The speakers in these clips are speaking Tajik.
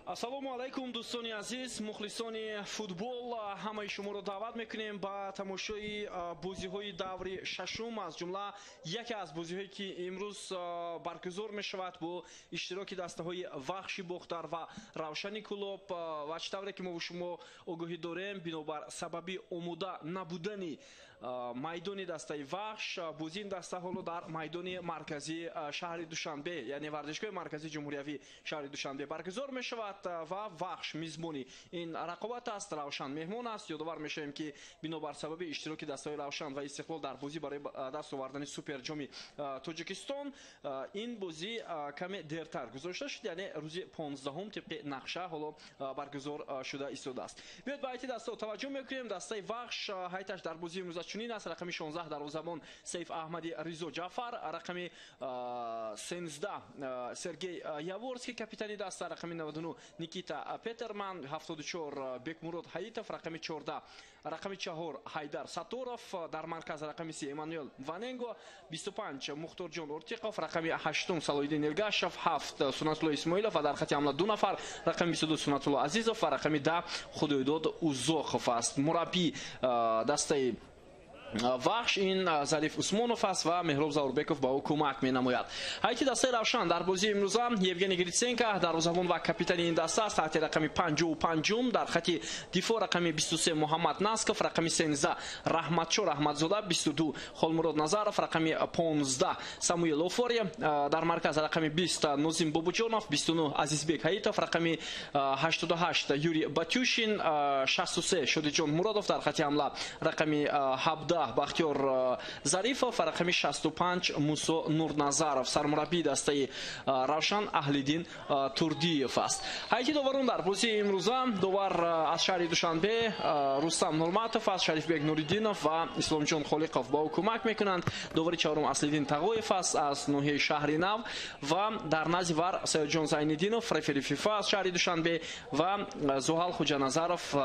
Ассалому алайкум, дӯстони азиз, мухлисони футбол. Ҳамаи шуморо даъват мекунем ба тамошои бозиҳои даври шашум, аз ҷумла яке аз бозиҳое, ки имрӯз баргузор мешавад бо иштироки дастаҳои Вахши Бохтар ва Равшани Кӯлоб. Ва чӣ тавре ки мо шумо огоҳӣ дорем, бинобар сабаби омода набудани майдони дастаи Вахш, бозии ин даста ҳоло дар майдони марказии шаҳри Душанбе, яъне варзишгоҳи марказии ҷумҳуриявии шаҳри Душанбе баргузор мешавад ва Вахш мизбони ин рақобат аст, Равшан меҳмон аст. Ёдовар мешавем, ки бинобар сабаби иштироки дастаҳои Равшан ва Истиқлол дар бозӣ барои даст овардани суперҷоми Тоҷикистон ин бозӣ каме дертар гузошта шуд, яъне рӯзи 15-ум тибқи нақша ҳоло баргузор шуда истодааст. Биёед, ба ҳайати дастаҳо таваҷҷӯҳ мекунем. Дастаи Вахш ҳайаташ дар бозии имрӯза чунин аст: рақами 16 дарвозабон Сейф Аҳмади Ризо Ҷафар, рақами 13 Сергей Яворский, капитани даста, рақами 99 Никита Петерман, 74 Бекмурод Ҳаитов, рақами 14, рақами 4 Ҳайдар Сатторов, дар марказ рақами 3 Эммануэл Ваненго, 25 Мухторҷон Ортиқов, рақами 8 Салоҳиддин Эргашев, 7 Сунатулло Исмоилов ва дар хати ҳамла ду нафар: рақами 22 Сунатулло Азизов ва рақами 10 Худойдод Узоқов аст. Мураббии дастаи Вахш ин Зариф Усмонов аст ва Меҳроб Заурбеков ба ӯ кӯмак менамояд. Ҳайати дастаи Равшан дар бозии имрӯза: Евгений Гриценко дарвозабон ва капитани ин даста аст, таҳти рақами 55-ум. Дар хати дифоъ рақами 23 Муҳаммад Насков, рақами 13 Раҳматшо Раҳматзода, 22 Холмурод Назаров, рақами 15 Самуил Офори, дар марказ рақами 20 Нозим Бобоҷонов, 29 Азизбек Ҳаитов, рақами 88 Юрий Батюшин, 63 Шодиҷон Муродов, дар хати ҳамла рақами 17 Бахтиёр Зарифов ва рақами 65 Мусо Нурназаров. Сармураббии дастаи Равшан Аҳлиддин Турдиев аст. Ҳайати доварон дар бозии имрӯза: довар аз шаҳри Душанбе Рустам Нурматов аст, Шарифбек Нуриддинов ва Исломҷон Холиқов ба ӯ кӯмак мекунанд. Довари чаҳорум Аслиддин Тағоев аст аз ноҳияи Шаҳри Нав ва дар назди вар Саёдҷон Зайниддинов, рефери ФИФА аз шаҳри Душанбе, ва Зуҳал Хуҷаназаров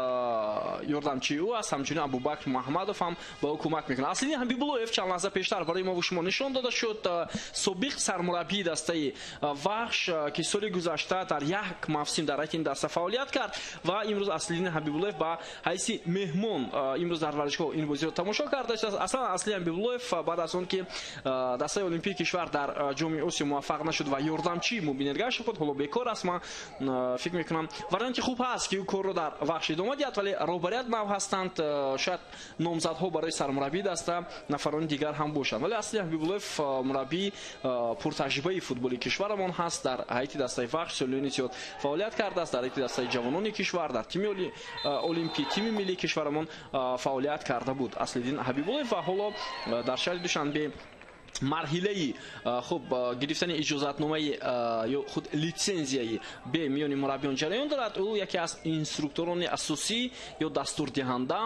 ёрдамчии ӯ аст. Ҳамчунин Абубакр Муҳаммадов ҳам ба ӯ кӯмак мекунад. Аслиддин Ҳабибуллоев чанд лаҳза пештар барои мо шумо нишон дода шуд, собиқ сармураббии дастаи Вахш, ки соли гузашта дар як мавсим дар ҳайати ин даста фаъолият кард. Ва имрӯз Аслиддин Ҳабибуллоев ба ҳайси меҳмон имрӯз дар варзишгоҳ ин бозиро тамошо кардааст. Аслан Аслиддин Ҳабибуллоев баъд аз он ки дастаи Олимпии кишвар дар Ҷоми Осиё муваффақ нашуд ва ёрдамчии Мубин Эргашев буд, ҳоло бекор аст. Ман фикр мекунам, варианти хуб ҳаст, ки ӯ корро дар Вахш идома диҳад, вале роҳбарият нав ҳастанд, шояд номзадҳо барои сармураббии даста нафарони дигар ҳам бошанд. Вале Аслиддин Ҳабибуллоев мураббии пуртаҷрибаи футболи кишварамон ҳаст, дар ҳайати дастаи Вахш солиёни зиёд фаъолият кардааст, дар ҳайати дастаи ҷавонони кишвар, дар тими олимпӣ, тими миллии кишварамон фаъолият карда буд Аслиддин Ҳабибуллоев. Ва ҳоло дар шаҳри Душанбе марҳилаи хуб гирифтани иҷозатномаи ё худ литсензияи бе миёни мураббиён ҷараён дорад. Ӯ яке аз инструкторони асосӣ ё дастурдиҳанда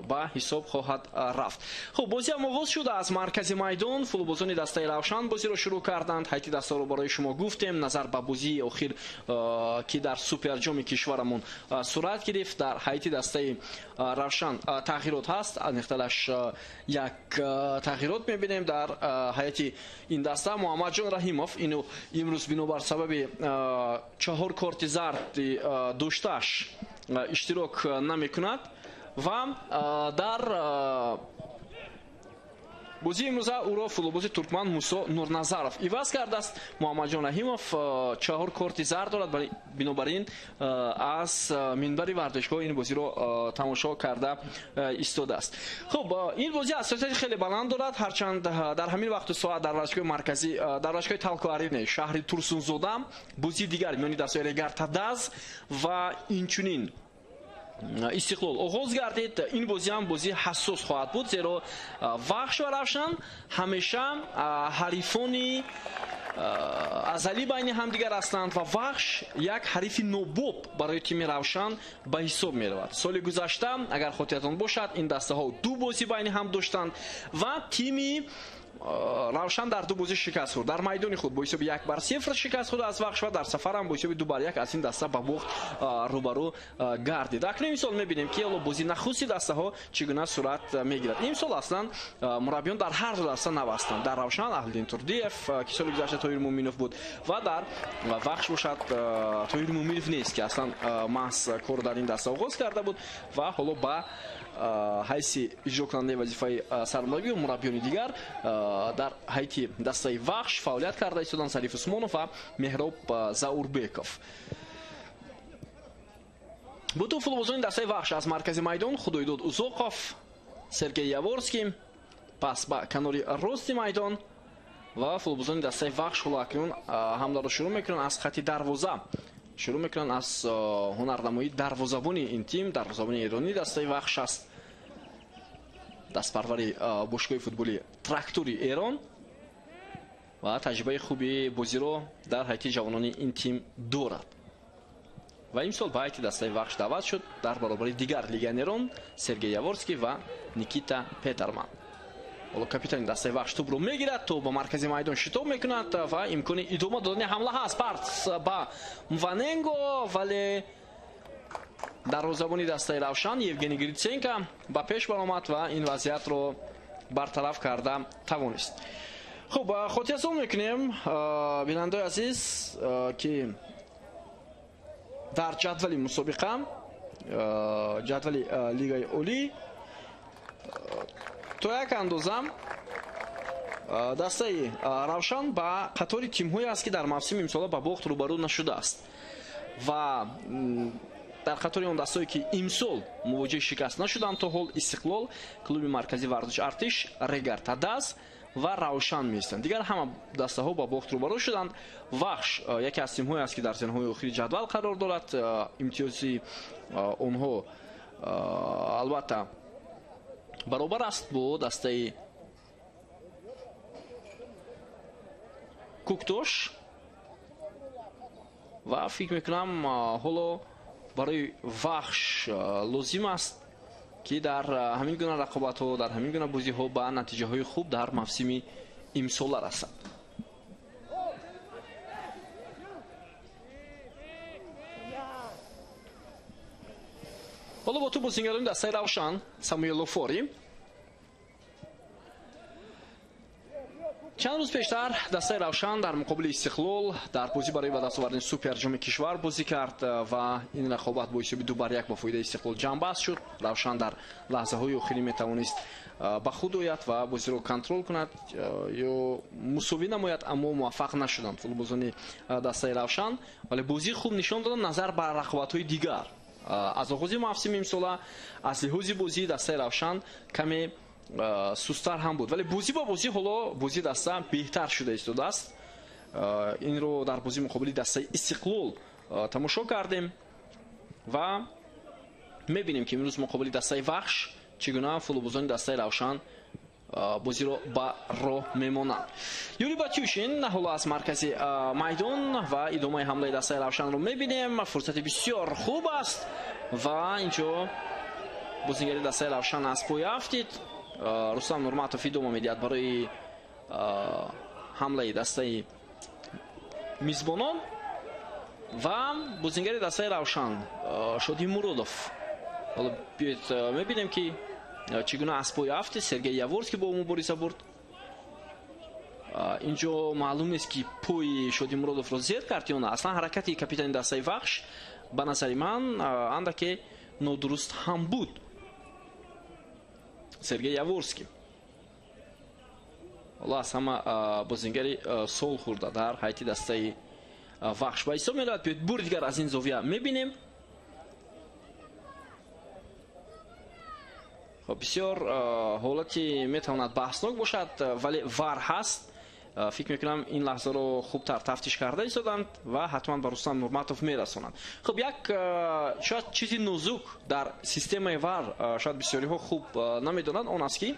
ба ҳисоб хоҳад рафт. Хуб, бозиам оғоз шуд. Аз маркази майдон футболбозони дастаи Равшан бозиро шурӯъ карданд. Ҳайати дастаро барои шумо гуфтем. Назар ба бозии охир, ки дар суперҷоми кишварамон сурат гирифт, дар ҳайати дастаи Равшан тағйирот ҳаст. Аниқтараш, як тағйирот мебинем дар ҳайати ин даста: Муҳаммадҷон Раҳимов ину имрӯз бинобар сабаби чаҳор корти зарди доштааш иштирок намекунад ва дар бозии имрӯза ӯро футболбози туркман Мусо Нурназаров иваз кардааст. Муҳаммадҷон Раҳимов чаҳор корти зард дорад, бинобар ин аз минбари варзишгоҳ ин бозиро тамошо карда истодааст. Хуб, ин бозӣ ҳассосияти хеле баланд дорад. Ҳарчанд дар ҳамин вақту соат дар варзишгоҳи марказӣ, дар варзишгоҳи Талко Арене шаҳри Турсунзода бозии дигар миёни дастаҳои Регар-ТадАЗ ва инчунин Истиқлол оғоз гардид. Ин бозӣ ҳам бозии ҳассос хоҳад буд, зеро Вахш ва Равшан ҳамеша ҳарифони азалӣ байни ҳамдигар ҳастанд ва Вахш як ҳарифи нобоб барои тими Равшан ба ҳисоб меравад. Соли гузашта, агар хотиратон бошад, ин дастаҳо ду бозӣ байни ҳам доштанд ва тими Равшан дар ду бозӣ шикаст хӯрд. Дар майдони худ бо ҳисоби 1-0 шикаст хӯрд аз Вахш ва дар сафар ҳам бо ҳисоби 2-1 аз ин даста ба бохт рӯбарӯ гардид. Акнун имсол мебинем, ки ҳоло бозии нахусти дастаҳо чӣ гуна сурат мегирад. Имсол аслан мураббиён дар ҳар ду даста нав ҳастанд. Дар Равшан Аҳлиддин Турдиев, ки соли гузашта Тоҳир Муъминов буд, ва дар Вахш бошад Тоҳир Муъминов нест, ки аслан маҳз кор дар ин даста оғоз карда буд ва ҳоло ба ҳайси иҷрокунандаи вазифаи сармураббӣ ва мураббиёни дигар дар ҳайати дастаи Вахш фаъолият карда истоданд Зариф Усмонов ва Меҳроб Заурбеков. Бутун футболбозони дастаи Вахш аз маркази майдон Худойдод Узоқов, Сергей Яворский, пас ба канори рости майдон ва футболбозони дастаи Вахш ҳоло акнун ҳамларо шурӯъ мекунанд аз хати дарвоза. Шурӯъ мекунанд аз ҳунарнамоии дарвозабони ин тим, дарвозабони эронӣ дастаи Вахш аст, дастпарвари бошгоҳи футболи Трактори Эрон ва таҷрибаи хуби бозиро дар ҳайати ҷавонони ин тим дорад. Ва имсол ба ҳайати дастаи Вахш даъват шуд дар баробари дигар легионерон Сергей Яворский ва Никита Петерман. Ҳоло капитани дастаи Вахш тӯбро мегирад, то ба маркази майдон шитоб мекунад ва имкони идома додани ҳамла ҳаст. Пас ба Мваненго, вале дарвозабони дастаи Равшан Евгений Гриценко ба пеш баромад ва ин вазъиятро бартараф карда тавонист. Хуб, хотиррасон мекунем, бинандаои азиз, ки дар ҷадвали мусобиқа, ҷадвали Лигаи Олӣ то як андоза дастаи Равшан ба қатори тимҳое аст, ки дар мавсими имсола ба бохт рӯбарӯ нашудааст ва дар қатори он дастое, ки имсол мувоҷиҳи шикаст нашуданд то ҳол, Истиқлол, клуби марказии варзиши Артиш, Регар Тадаз ва Равшан меистанд. Дигар ҳама дастаҳо ба бохт рӯбарӯ шуданд. Вахш яке аз тимҳое аст, ки дар зинаҳои охири ҷадвал қарор дорад. Имтиёзи онҳо албатта баробар аст бо дастаи Куктош ва фикр мекунам ҳоло барои Вахш лозим аст, ки дар ҳамин гуна рақобатҳо, дар ҳамин гуна бозиҳо ба натиҷаҳои хуб дар мавсими имсола расад. Ҳоло бо тӯб бозингарони дастаи Равшан Самуэл Лофори. Чанд рӯз пештар дастаи Равшан дар муқобили Истиқлол дар бозӣ барои ба даст овардани суперҷоми кишвар бозӣ кард ва ин рақобат бо ҳисоби 2-1 ба фоидаи Истиқлол ҷамъбаст шуд. Равшан дар лаҳзаҳои охирӣ метавонист ба худ ояд ва бозиро контрол кунад ё мусовӣ намояд, аммо муваффақ нашуданд футболбозони дастаи Равшан, вале бозии хуб нишон доданд назар ба рақобатҳои дигар. Аз оғози мавсими имсола аз лиҳози бозии дастаи Равшан каме сустар ҳам буд, вале бозӣ ба бозӣ ҳоло бозии даста беҳтар шуда истодааст. Инро дар бозии муқобили дастаи Истиқлол тамошо кардем ва мебинем, ки имрӯз муқобили дастаи Вахш чӣ гуна футболбозони дастаи Равшан бозиро ба роҳ мемонанд. Юрий Батюшин ҳоло аз маркази майдон ва идомаи ҳамлаи дастаи Равшанро мебинем. Фурсати бисёр хуб аст ва инҷо бозингари дастаи Равшан аз пой афтид. Рустам Нурматов идома медиҳад барои ҳамлаи дастаи мизбонон ва бозингари дастаи Равшан Шоди Муродов. Ҳоло биёед мебинем, ки чӣ гуна аз пой афтид. Сергей Яворский бо мубориза бурд. Инҷо маълум нест, ки пои Шоди Муродовро зер кард ё на. Аслан ҳаракати капитани дастаи Вахш ба назари ман андаке нодуруст ҳам буд. Сергей Яворский ҳоло аз ҳама бозингари сол хӯрда дар ҳайати дастаи Вахш ба ҳисоб меравад. Биёед бури дигар аз ин зовия мебинем. Хоб, бисёр ҳолати метавонад баҳснок бошад, вале вар ҳаст. Фикр мекунам ин лаҳзаро хубтар тафтиш карда истоданд ва ҳатман ба Рустам Нурматов мерасонанд. Хуб, як шояд чизи нозук дар системаи вар шояд бисёриҳо хуб намедонанд, он аст, ки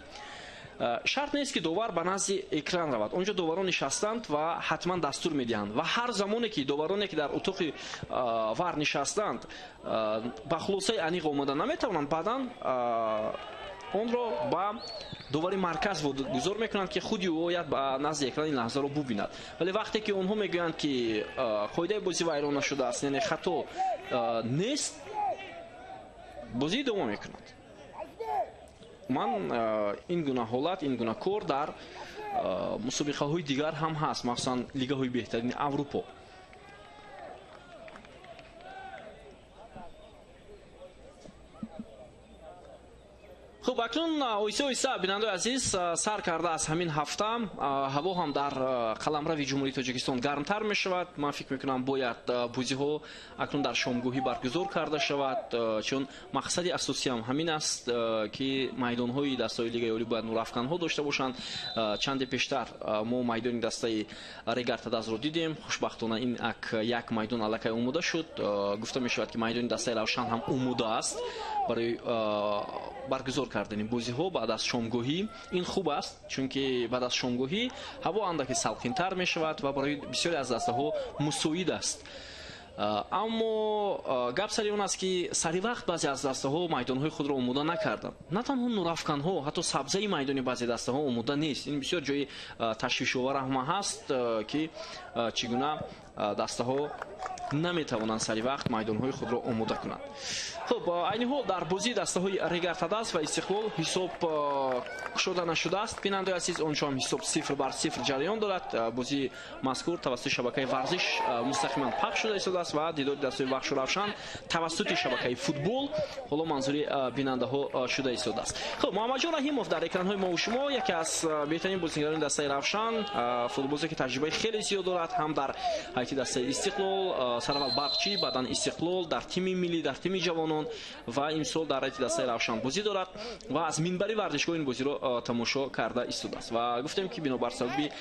шарт нест, ки довар ба назди экран равад. Онҷо доварон нишастанд ва ҳатман дастур медиҳанд ва ҳар замоне ки довароне, ки дар утоқи вар нишастанд, ба хулосаи аниқ омада наметавонанд, баъдан Онро ба довари марказ гузор мекунанд, ки худи ӯ ояд ба назди экран ин лаҳзаро бубинад. Вале вақте ки онҳо мегӯянд, ки қоидаи бозӣ вайрон нашудааст, яъне хато нест, бозӣ идома мекунад. Ман ин гуна ҳолат, ин гуна кор дар мусобиқаҳои дигар ҳам ҳаст, махсусан лигаҳои беҳтарини Аврупо. Хуб, акнун оҳиста оҳиста, бинандаои азиз, сар карда аз ҳамин ҳафта ҳаво ҳам дар қаламрави Ҷумҳурии Тоҷикистон гармтар мешавад. Ман фикр мекунам, бояд бозиҳо акнун дар шомгоҳӣ баргузор карда шавад, чун мақсади асосӣ ҳам ҳамин аст, ки майдонҳои дастаҳои Лигаи Олӣ бояд нурафканҳо дошта бошанд. Чанде пештар мо майдони дастаи Регар Тадазро дидем. Хушбахтона ин як майдон аллакай омода шуд. Гуфта мешавад, ки майдони дастаи Равшан ҳам омода аст барои баргузор кардани бозиҳо баъд аз шомгоҳӣ. Ин хуб аст, чунки баъд аз шомгоҳӣ ҳаво андаке салқинтар мешавад ва барои бисёре аз дастаҳо мусоид аст. Аммо гап сари он аст, ки сари вақт баъзе аз дастаҳо майдонҳои худро омода накарданд. На танҳо нурафканҳо, ҳатто сабзаи майдони баъзе дастаҳо омода нест. Ин бисёр ҷои ташвишовар ҳам ҳаст, ки чӣ гуна дастаҳо наметавонанд сари вақт майдонҳои худро омода кунанд. Хуб, айни ҳол дар бозии дастаҳои Регар Тадаз ва Истиқлол ҳисоб кушода нашудааст. Бинандаои азиз, онҷо ҳам ҳисоб 0-0 ҷараён дорад. Бозии мазкур тавассути шабакаи варзиш мустақиман пахш шуда истодааст ва дидори дастаҳои Вахшу Равшан тавассути шабакаи футбол ҳоло манзури бинандаҳо шуда истодааст. Хуб, Муҳаммадҷон Раҳимов дар экранҳои мо шумо, яке аз беҳтарин бозигарони дастаи Равшан, футболбозе ки таҷрибаи хеле зиёд дорад ҳам дар ҳайати дастаи Истиқлол, сараввал Барқчӣ, баъдан Истиқлол, дар тими миллӣ, дар тими ҷавонон ва имсол дар ҳайати дастаи Равшан бозӣ дорад ва аз минбари варзишгоҳ ин бозиро тамошо карда истодааст. Ва гуфтем, ки бинобар сабаби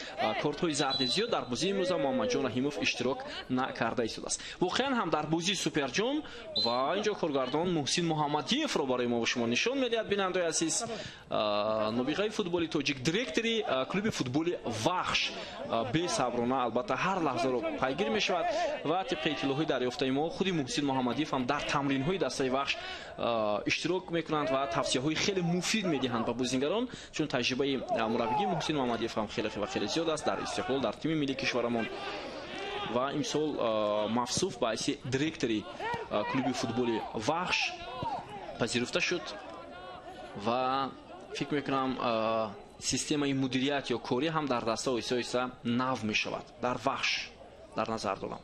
кортҳои зарди зиёд дар бозии имрӯза Муҳаммадҷон Раҳимов иштирок накарда истодааст. Воқеан ҳам дар бозии Суперҷом ва инҷо коргардон Муҳсин Муҳаммадиевро барои мо шумо нишон медиҳад. Бинандаои азиз, нобиғаи футболи тоҷик, директори клуби футболи Вахш бесаброна албатта ҳар лаҳзаро пайгир мешавад ва тибқи иттилоъҳои дарёфтаи мо худи Муҳсин Муҳаммадиев ҳам дар тамринҳои дастаи Вахш иштирок мекунанд ва тавсияҳои хеле муфид медиҳанд ба бозингарон, чун таҷрибаи мураббигии Муҳсин Муҳаммадиев ҳам хеле ва хеле зиёд аст дар Истиқлол, дар тими миллии кишварамон. Ва имсол мавсуф ба ҳайси директори клуби футболи Вахш пазируфта шуд ва фикр мекунам, системаи мудирият ё корӣ ҳам дар даста оҳиста оҳиста нав мешавад дар Вахш дар назар дорам.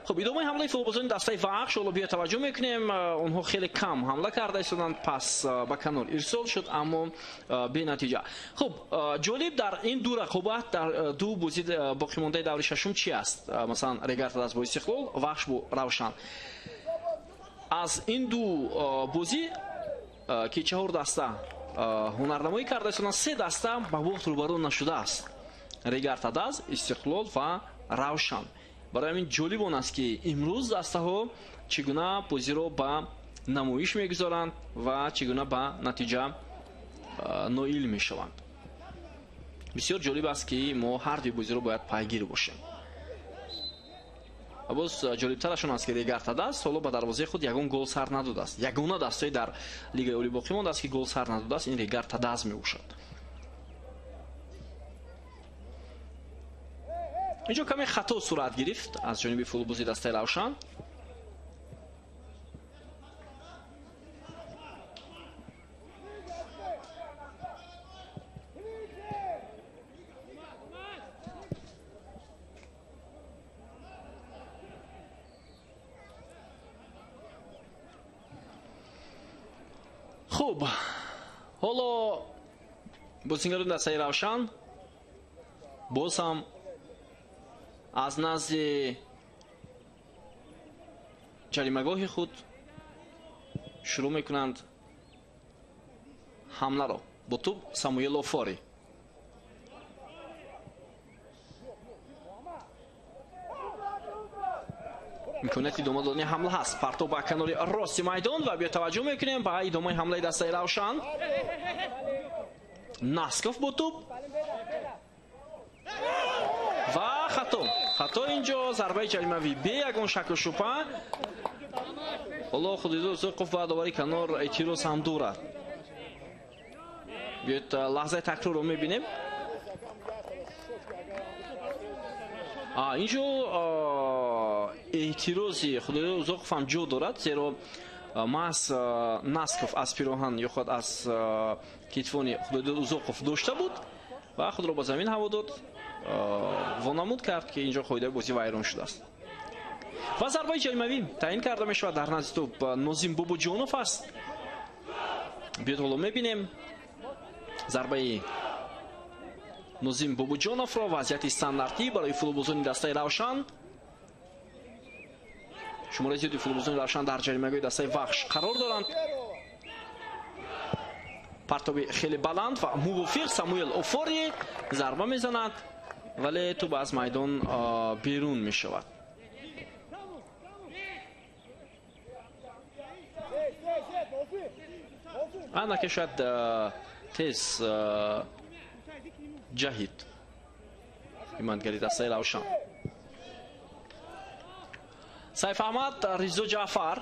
Хуб, идомаи ҳамлаи футболбозони дастаи Вахш ҳоло биё таваҷҷӯҳ мекунем. Онҳо хеле кам ҳамла карда истоданд, пас ба канор ирсол шуд, аммо бенатиҷа. Хуб, ҷолиб дар ин ду рақобат, дар ду бозӣ боқимондаи даври шашум чи аст? Масалан, Регар Тадаз бо Истиқлол, Вахш бо Равшан. Аз ин ду бозӣ, ки чаҳор даста ҳунарнамоӣ карда истоданд, се даста ба вақт рӯбарӯ нашудааст: Регар Тадаз, Истиқлол ва Равшан. Барои ҳамин ҷолиб он аст, ки имрӯз дастаҳо чӣ гуна бозиро ба намоиш мегузоранд ва чӣ гуна ба натиҷа ноил мешаванд. Бисёр ҷолиб аст, ки мо ҳар дуи бозиро бояд пайгир бошем. Ва боз ҷолибтараш он аст, ки Регар Тадаз ҳоло ба дарвозаи худ ягон гол сар надодааст. Ягона дастаи дар Лигаи Олӣ боқӣ мондааст, ки гол сар надодааст, ин Регар Тадаз мебошад. Инҷо каме хато сурат гирифт аз ҷониби футболбози дастаи Равшан. Хуб, ҳоло бозингарони дастаи Равшан боз ҳам аз назди ҷаримагоҳи худ шурӯъ мекунанд ҳамларо бо тӯб Самуэл Офори. Имконияти идома додани ҳамла ҳаст. Партоб ба канори рости майдон ва биё таваҷҷӯҳ мекунем ба идомаи ҳамлаи дастаи Равшан. Насков бо тӯб ва хато. Хато инҷо, зарбаи ҷаримавӣ бе ягон шаку шубҳа. Ҳоло Худидор Зуқов ба довари канор эътироз ҳам дорад. Биёед лаҳзаи такрорро мебинем. Инҷо эътирози Худоёр Узоқов ҳам ҷо дорад, зеро маҳз Насков аз пироҳан ё худ аз китфони Худоёр Узоқов дошта буд ва худро ба замин ҳаво дод, вонамуд кард, ки инҷо қоидаи бозӣ вайрон шудааст. Ва зарбаи ҷаримавӣ таъин карда мешавад. Дар назди тӯб Нозим Бобоҷонов аст. Биёед ҳоло мебинем зарбаи Нозим Бобоҷоновро. Вазъияти стандартӣ барои футболбозони дастаи Равшан. Шумораи зиёди футболбозони Равшан дар ҷаримагоҳи дастаи Вахш қарор доранд. Партоби хеле баланд ва мувофиқ Самуэл Офори зарба мезанад, вале тӯб аз майдон берун мешавад. Анаке шояд тез ҷаҳид ҳимоятгари дастаи Равшан. Сайф Аҳмад Ризо Ҷаъфар,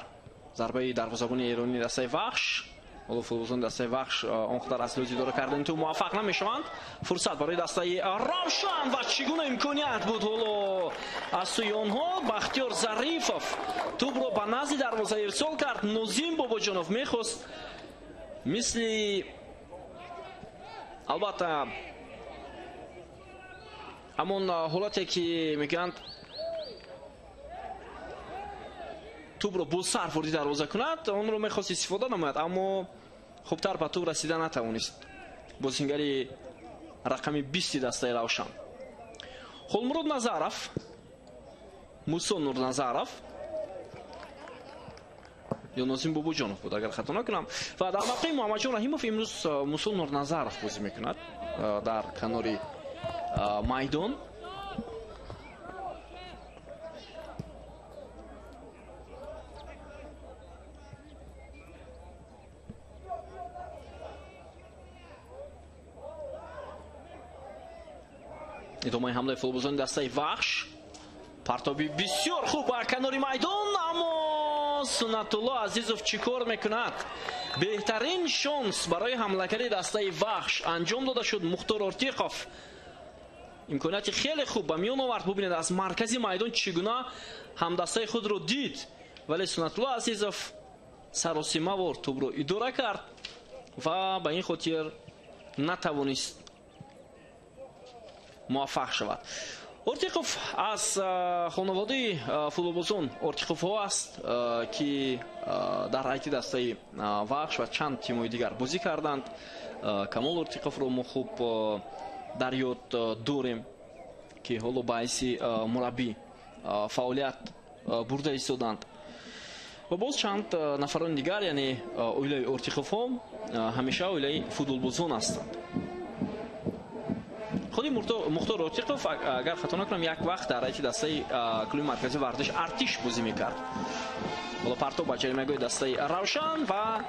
зарбаи дарвозабони эронии дастаи Вахш. Ҳоло футболбозони дастаи Вахш он қадар аз лӯзи идора кардани тӯб муваффақ намешаванд. Фурсат барои дастаи Равшан ва чӣ гуна имконият буд ҳоло аз сӯи онҳо. Бахтиёр Зарифов тӯбро ба назди дарвоза ирсол кард. Нозим Бобоҷонов мехост мисли албатта ҳамон ҳолате ки мегӯянд тӯбро бо сар ворди дарвоза кунад, онро мехост истифода намояд, аммо хубтар ба тӯб расида натавонист бозингари рақами 20 дастаи Равшан. Холмурод Назаров, Мусо Нурназаров ё Нозим Бобоҷонов буд, агар хато накунам. Ва дар мавқеи Муҳаммадҷон Раҳимов имрӯз Мусо Нурназаров бозӣ мекунад дар канори майдон. Идомаи ҳамлаи футболбозони дастаи Вахш. Партоби бисёр хуб ба канори майдон, аммо Суннатулло Азизов чӣ кор мекунад? Беҳтарин шонс барои ҳамлакари дастаи Вахш анҷом дода шуд. Мухтор Ортиқов имконияти хеле хуб ба миён овард. Бубинед аз маркази майдон чӣ гуна ҳамдастаи худро дид, вале Суннатулло Азизов саросимавор тӯбро идора кард ва ба ин хотир натавонист муваффақ шавад. Ортиқов аз хонаводаи футболбозон Ортиқовҳо аст, ки дар ҳайати дастаи Вахш ва чанд тимҳои дигар бозӣ карданд. Камол Ортиқовро мо хуб дар ёд дорем, ки ҳоло ба ҳайси мураббӣ фаъолият бурда истоданд. Ва боз чанд нафарони дигар, яъне оилаи Ортиқовҳо ҳамеша оилаи футболбозон ҳастанд. Худи Мухтор Ортиқов, агар хато накунам, як вақт дар ҳайати дастаи клуби марказии варзиш Артиш бозӣ мекард. Ҳоло партоб ба ҷаримагоҳи дастаи Равшан ва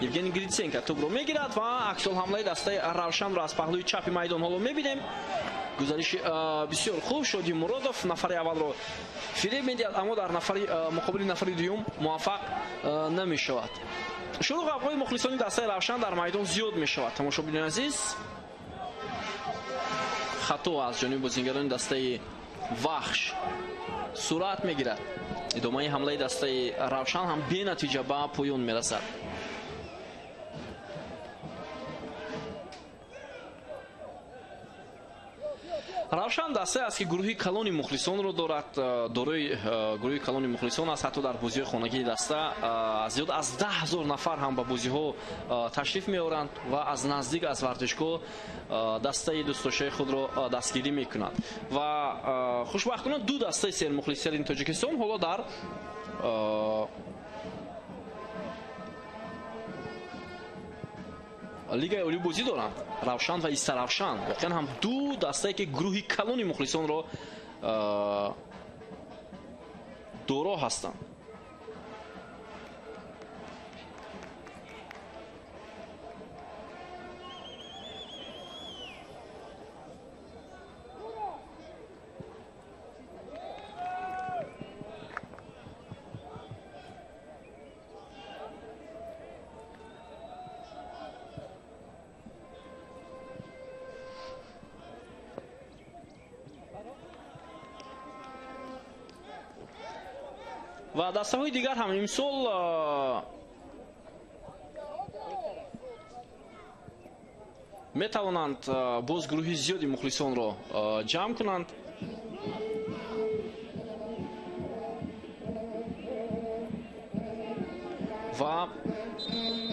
Евгений Гриценко тӯбро мегирад ва аксул ҳамлаи дастаи Равшанро аз паҳлӯи чапи майдон ҳоло мебинем. Гузариши бисёр хуб Шоди Муродов нафари аввалро фиреб медиҳад, аммо дар нафари муқобили нафари дуюм муваффақ намешавад. Шурӯъ ғавғои мухлисони дастаи Равшан дар майдон зиёд мешавад. Тамошобинони азиз, хато аз ҷониби бозингарони дастаи Вахш сурат мегирад. Идомаи ҳамлаи дастаи Равшан ҳам бенатиҷа ба поён мерасад. Равшан дастае аст, ки гурӯҳи калони мухлисонро дорад, дорои гурӯҳи калони мухлисон аст. Ҳатто дар бозиҳои хонагии даста зиёд аз 10 000 нафар ҳам ба бозиҳо ташриф меоранд ва аз наздик аз варзишгоҳ дастаи дӯстдоштаи худро дастгирӣ мекунанд. Ва хушбахтона ду дастаи сермухлистарини Тоҷикистон ҳоло дар лигаи олӣ бозӣ доранд. Равшан ва Истаравшан воқеан ҳам ду дастае, ки гурӯҳи калони мухлисонро доро ҳастанд. Ва дастаҳои дигар ҳам имсол метавонанд боз гурӯҳи зиёди мухлисонро ҷамъ кунанд. Ва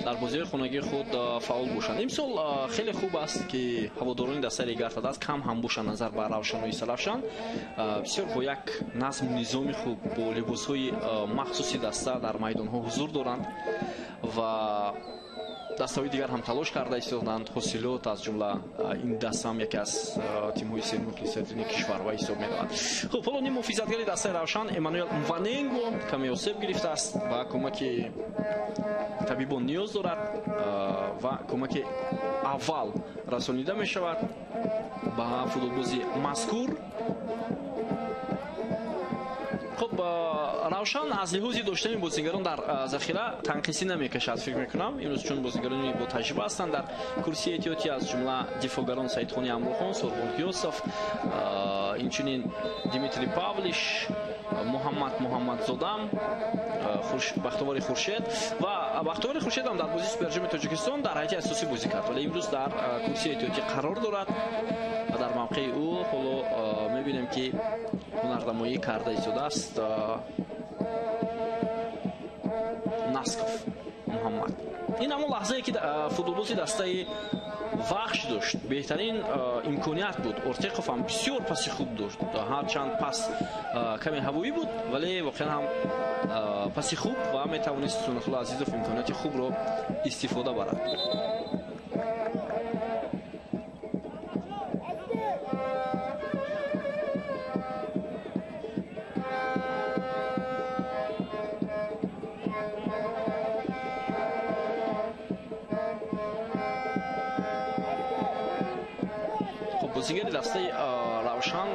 дар бозиҳои хонагии худ фаъол бошанд. Имсол хеле хуб аст, ки ҳаводорони дастаи Регар-ТадАЗ кам ҳам бошанд назар ба Равшану Истаравшан. Бисёр бо як назму низоми хуб, бо либосҳои махсуси даста дар майдонҳо ҳузур доранд ва дастаҳои дигар ҳам талош карда истоданд. Ҳосилот аз ҷумла ин даста ҳам яке аз тимҳои сермухлисатини кишвар ба ҳисоб меравад. Хуб, ҳоло ним муҳофизатгари дастаи Равшан Эммануэл Мваненго каме осеб гирифтааст ва кӯмаки табибон ниёз дорад ва кӯмаки аввал расонида мешавад ба футболбози мазкур. Хуб, Равшан аз лиҳози доштани бозигарон дар захира танқисӣ намекашад, фикр мекунам. Имрӯз чун бозигарони бо таҷриба ҳастанд дар курсии эҳтиётӣ, аз ҷумла дифоъгарон Саидхони Амрухон, Сурбон Ғиёсов, инчунин Дмитрий Павлиш, Муҳаммад Муҳаммадзода, Бахтовари Хуршед. Ва Бахтовари Хуршед ҳам дар бозии Суперҷоми Тоҷикистон дар ҳайати асосӣ бозӣ кард, вале имрӯз дар курсии эҳтиётӣ қарор дорад ва дар мавқеи ӯ ҳоло мебинем, ки ҳунарнамоӣ карда истодааст Насков Муҳаммад. Ин ҳамон лаҳзае, ки футболбози дастаи Вахш дошт, беҳтарин имконият буд. Ортеқов ҳам бисёр паси хуб дошт, ҳарчанд пас каме ҳавоӣ буд, вале воқеан ҳам паси хуб ва метавонист Суннатулло Азизов имконияти хубро истифода барад. Бозигари дастаи Равшан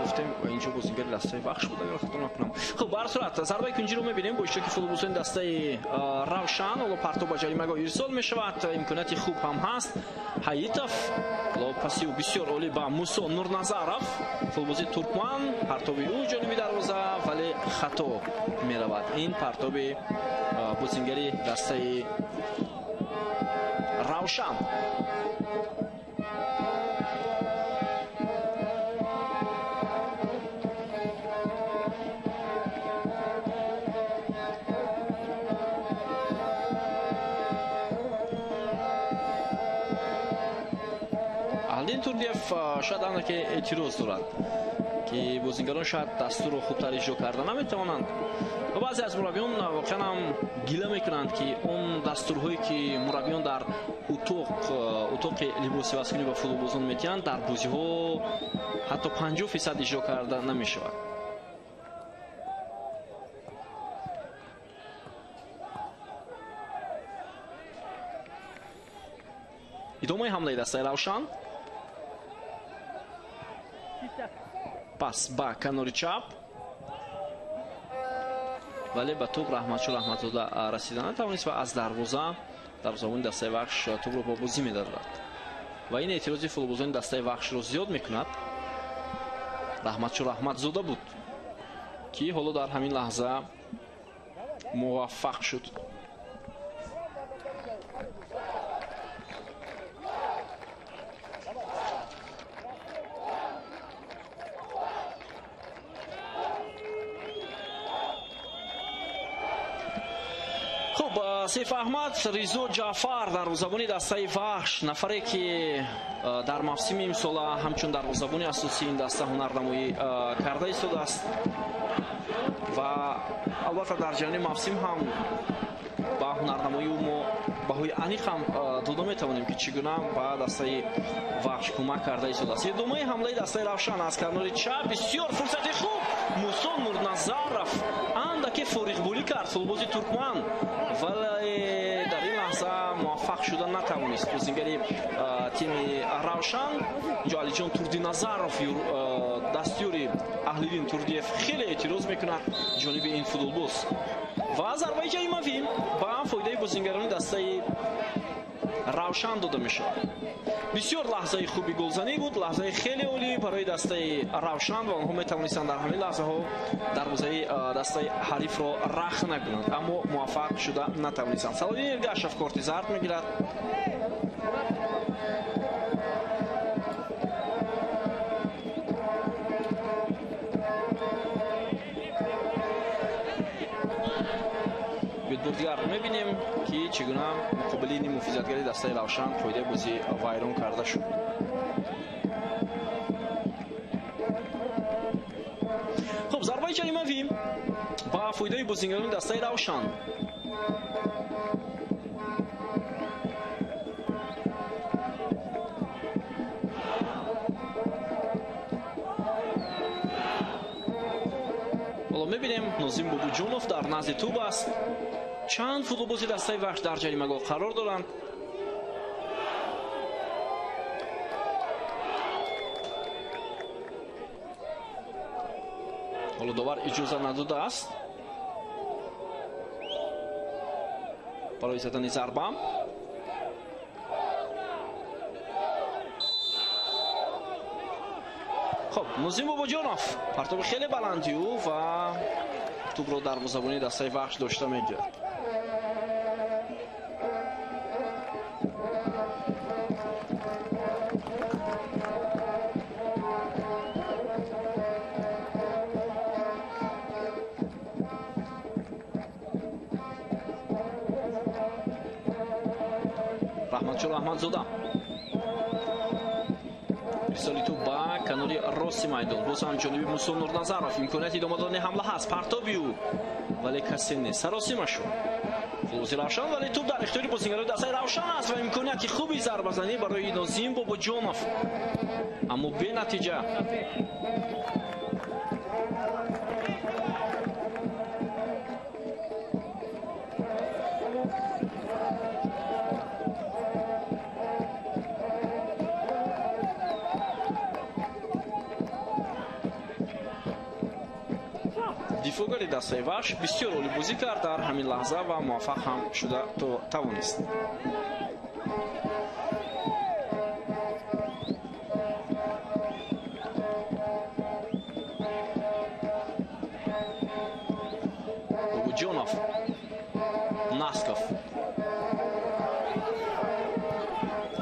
гуфтем, инҷо бозигари дастаи Вахш буд, агар хато накунам. Хуб, ба ҳар сурат зарбаи кунҷиро мебинем бо иштироки футболбозони дастаи Равшан. Ҳоло партоб ба ҷаримагоҳ ирсол мешавад, имконияти хуб ҳам ҳаст. Ҳаитов, ҳоло паси ӯ бисёр олӣ ба Мусо Нурназаров, футболбози туркман, партоби ӯ ҷониби дарвоза, вале хато меравад. Ин партоби бозигари дастаи Равшан. Турдиев шояд андаке эътироз дорад, ки бозигарон шояд дастурро хубтар иҷро карда наметавонанд. Ва баъзе аз мураббиён воқеан ҳам гила мекунанд, ки он дастурҳое, ки мураббиён дар утоқи либосивазкунӣ ба футболбозон метиҳанд, дар бозиҳо ҳатто 50% иҷро карда намешавад. Идомаи ҳамлаи дастаи Равшан. Пас ба канори чап, вале ба тӯб Раҳматшо Раҳматзода расида натавонист ва аз дарвоза дарвозабони дастаи Вахш тӯбро ба бозӣ медарорад. Ва ин эътирози футболбозони дастаи Вахшро зиёд мекунад. Раҳматшо Раҳматзода буд, ки ҳоло дар ҳамин лаҳза муваффақ шуд. Сейф Аҳмад Ризо Ҷаъфар, дарвозабони дастаи Вахш, нафаре, ки дар мавсими имсола ҳамчун дарвозабони асосии ин даста ҳунарнамоӣ карда истодааст ва албатта дар ҷараёни мавсим ҳам ба ҳунарнамоии ӯ мо баҳои аниқ ҳам дода метавонем, ки чӣ гуна ба дастаи Вахш кӯмак карда истодааст. Идомаи ҳамлаи дастаи Равшан аз канори чап, бисёр фурсати хуб. Мусо Нурназаров андаке фориғболӣ кард футболбози туркман, вале дар ин лаҳза муваффақ шуда натавонист бозигари тими Равшан. Инҷо Алиҷон Турдиназаров, дастёри Аҳлиддин Турдиев, хеле эътироз мекунад ҷониби ин футболбоз. Ва зарбаи ҷаримавӣ ба фоидаи бозингарони дастаи Равшан дода мешавад. Бисёр лаҳзаи хуби голзанӣ буд, лаҳзаи хеле олӣ барои дастаи Равшан ва онҳо метавонистанд дар ҳамин лаҳзаҳо дарвозаи дастаи ҳарифро рах накунанд, аммо муваффақ шуда натавонистанд. Салоддин Эргашев корти зард мегирад. Дигар мебинем, ки чӣ гуна муқобили муҳофизатгари дастаи Равшан қоидаи бозӣ вайрон карда шуд. Хуб, зарбаи ҷаримавӣ ба фоидаи бозингарони дастаи Равшан. Ҳоло мебинем, Нозим Бобоҷонов дар назди тӯб аст. Чанд футболбози дастаи Вахш дар ҷаримагоҳ қарор доранд. Ҳоло довар иҷоза надодааст барои задани зарба. Хуб, Нозим Бобоҷонов партоби хеле баланди ӯ ва тӯбро дарвозабони дастаи Вахш дошта мегирад. Раҳматшо Раҳматзода ирсоли тӯб ба канори рости майдон. Боз ҳам ҷониби Мусо Нурназаров имконияти идома додани ҳамла ҳаст. Партоби ӯ, вале касе нест. Саросима шуд футболбози Равшан, вале тӯб дар ихтиёри бозингарони дастаи Равшан аст ва имконияти хуби зарбазанӣ барои Нозим Бобоҷонов, аммо бенатиҷа. Дифоъгари дастаи Вахш бисёр олӣ бозӣ кард дар ҳамин лаҳза ва муваффақ ҳам шуда тавонист. Бобоҷонов, Насков.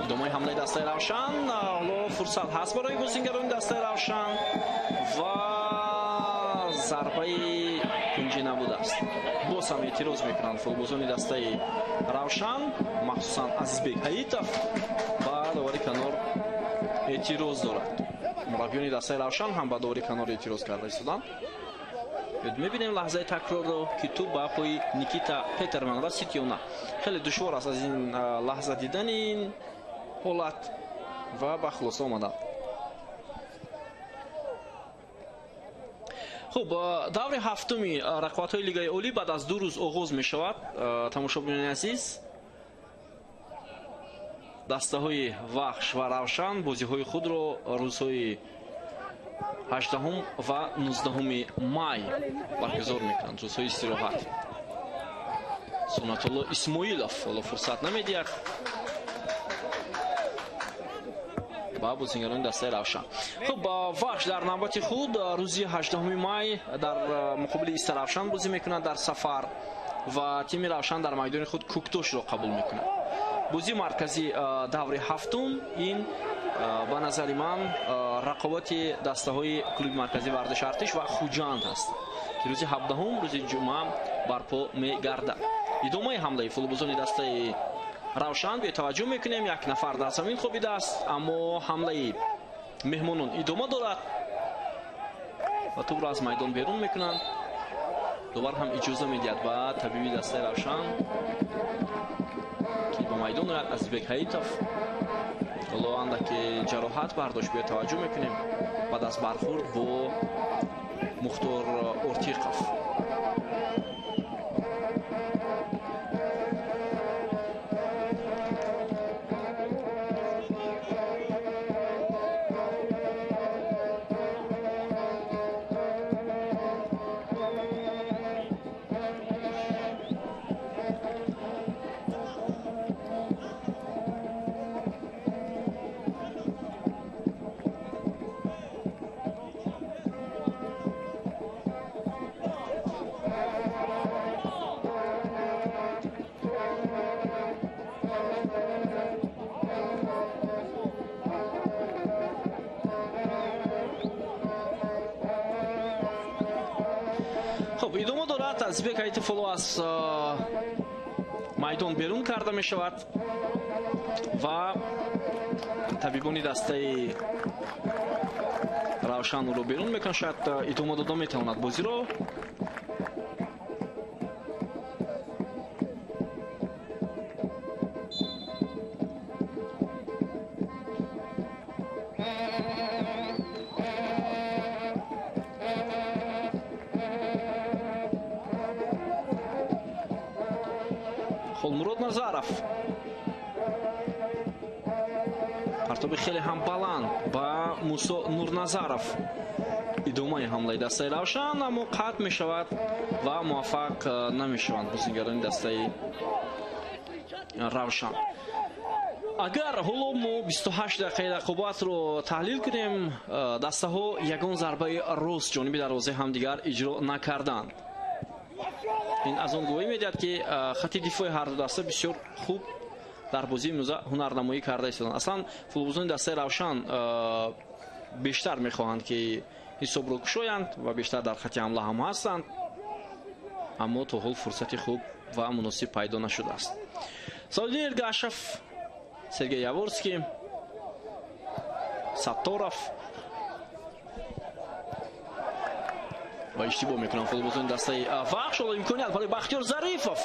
Идомаи ҳамлаи дастаи Равшан. Ҳоло фурсат ҳаст барои бозингарони дастаи Равшан ва зарбаи кунҷӣ набудааст. Боз ҳам эътироз мекунанд футболбозони дастаи Равшан, махсусан Азизбек Ҳаитов ба довари канор эътироз дорад. Мураббиёни дастаи Равшан ҳам ба довари канор эътироз карда истоданд. Мебинем лаҳзаи такрорро, ки тӯб ба пои Никита Петерман расид ё на. Хеле душвор аст аз ин лаҳза дидани ин ҳолат ва ба хулоса омадан. Хуб, даври ҳафтуми рақобатҳои Лигаи Олӣ баъд аз 2 рӯз оғоз мешавад. Тамошобинони азиз, дастаҳои Вахш ва Равшан бозиҳои худро рӯзҳои 18 ва 19 май баргузор мекунанд, рӯзҳои истироҳат. Суннатулло Исмоилов ҳоло фурсат намедиҳад ба бозингарони дастаи Равшан. Хуб, Вахш дар навбати худ рӯзи 18 май дар муқобили Истаравшан бозӣ мекунад дар сафар ва тими Равшан дар майдони худ Куктошро қабул мекунад. Бозии марказии даври ҳафтум ин ба назари ман рақобати дастаҳои клуби марказии варзиши Артиш ва Хуҷанд аст, ки рӯзи 17, рӯзи ҷумъа барпо мегардад. Идомаи ҳамлаи футболбозони дастаи Равшан бетаваҷҷӯҳ мекунем. Як нафар дар замин хобидааст, аммо ҳамлаи меҳмонон идома дорад ва тӯбро аз майдон берун мекунанд. Довар ҳам иҷоза медиҳад ба табиби дастаи Равшан, ки ба майдон ояд. Азизбек Ҳаитов ҳоло андаке ҷароҳат бардошт, бетаваҷҷӯҳ мекунем баъд аз бархӯрд бо Мухтор Ортиқов. Азизбек Ҳаитов ҳоло аз майдон берун карда мешавад ва табибони дастаи Равшан ӯро берун мекунанд. Шояд идома дода метавонад бозиро. Холмурод Назаров партоби хеле ҳам баланд ба Мусо Нурназаров. Идомаи ҳамлаи дастаи Равшан, аммо қатъ мешавад ва муваффақ намешаванд бозигарони дастаи Равшан. Агар ҳоло мо 28 дақиқаи рақобатро таҳлил кунем, дастаҳо ягон зарбаи рост ҷониби дарвозаи ҳамдигар иҷро накарданд. Ин аз он гувоҳӣ медиҳад, ки хати дифои ҳарду даста бисёр хуб дар бозии имрӯза ҳунарнамоӣ карда истоданд. Аслан футболбозони дастаи Равшан бештар мехоҳанд, ки ҳисобро кушоянд ва бештар дар хати ҳамла ҳам ҳастанд, аммо то ҳол фурсати хуб ва муносиб пайдо нашудааст. Салоддин Эргашев, Сергей Яворский, Сатторов ва иштибоҳ мекунанд футболбозони дастаи Вахш. Ҳоло имконият барои Бахтиёр Зарифов,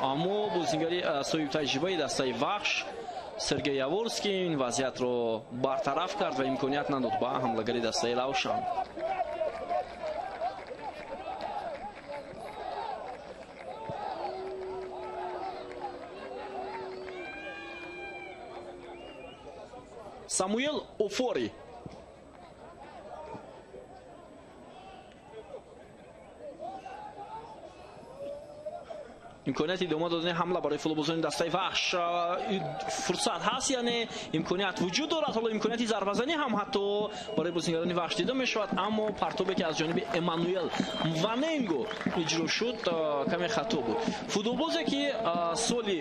аммо бозингари соҳибтаҷрибаи дастаи Вахш Сергей Яворский ин вазъиятро бартараф кард ва имконият надод ба ҳамлагари дастаи Равшан. Самуэл Офори. Имконияти идома додани ҳамла барои футболбозони дастаи Вахш фурсат ҳаст, яъне имконият вуҷуд дорад. Ҳоло имконияти зарбазанӣ ҳам ҳатто барои бозингарони Вахш дида мешавад, аммо партобе ки аз ҷониби Эммануэл Ваненго иҷро шуд каме хато буд. Футболбозе ки соли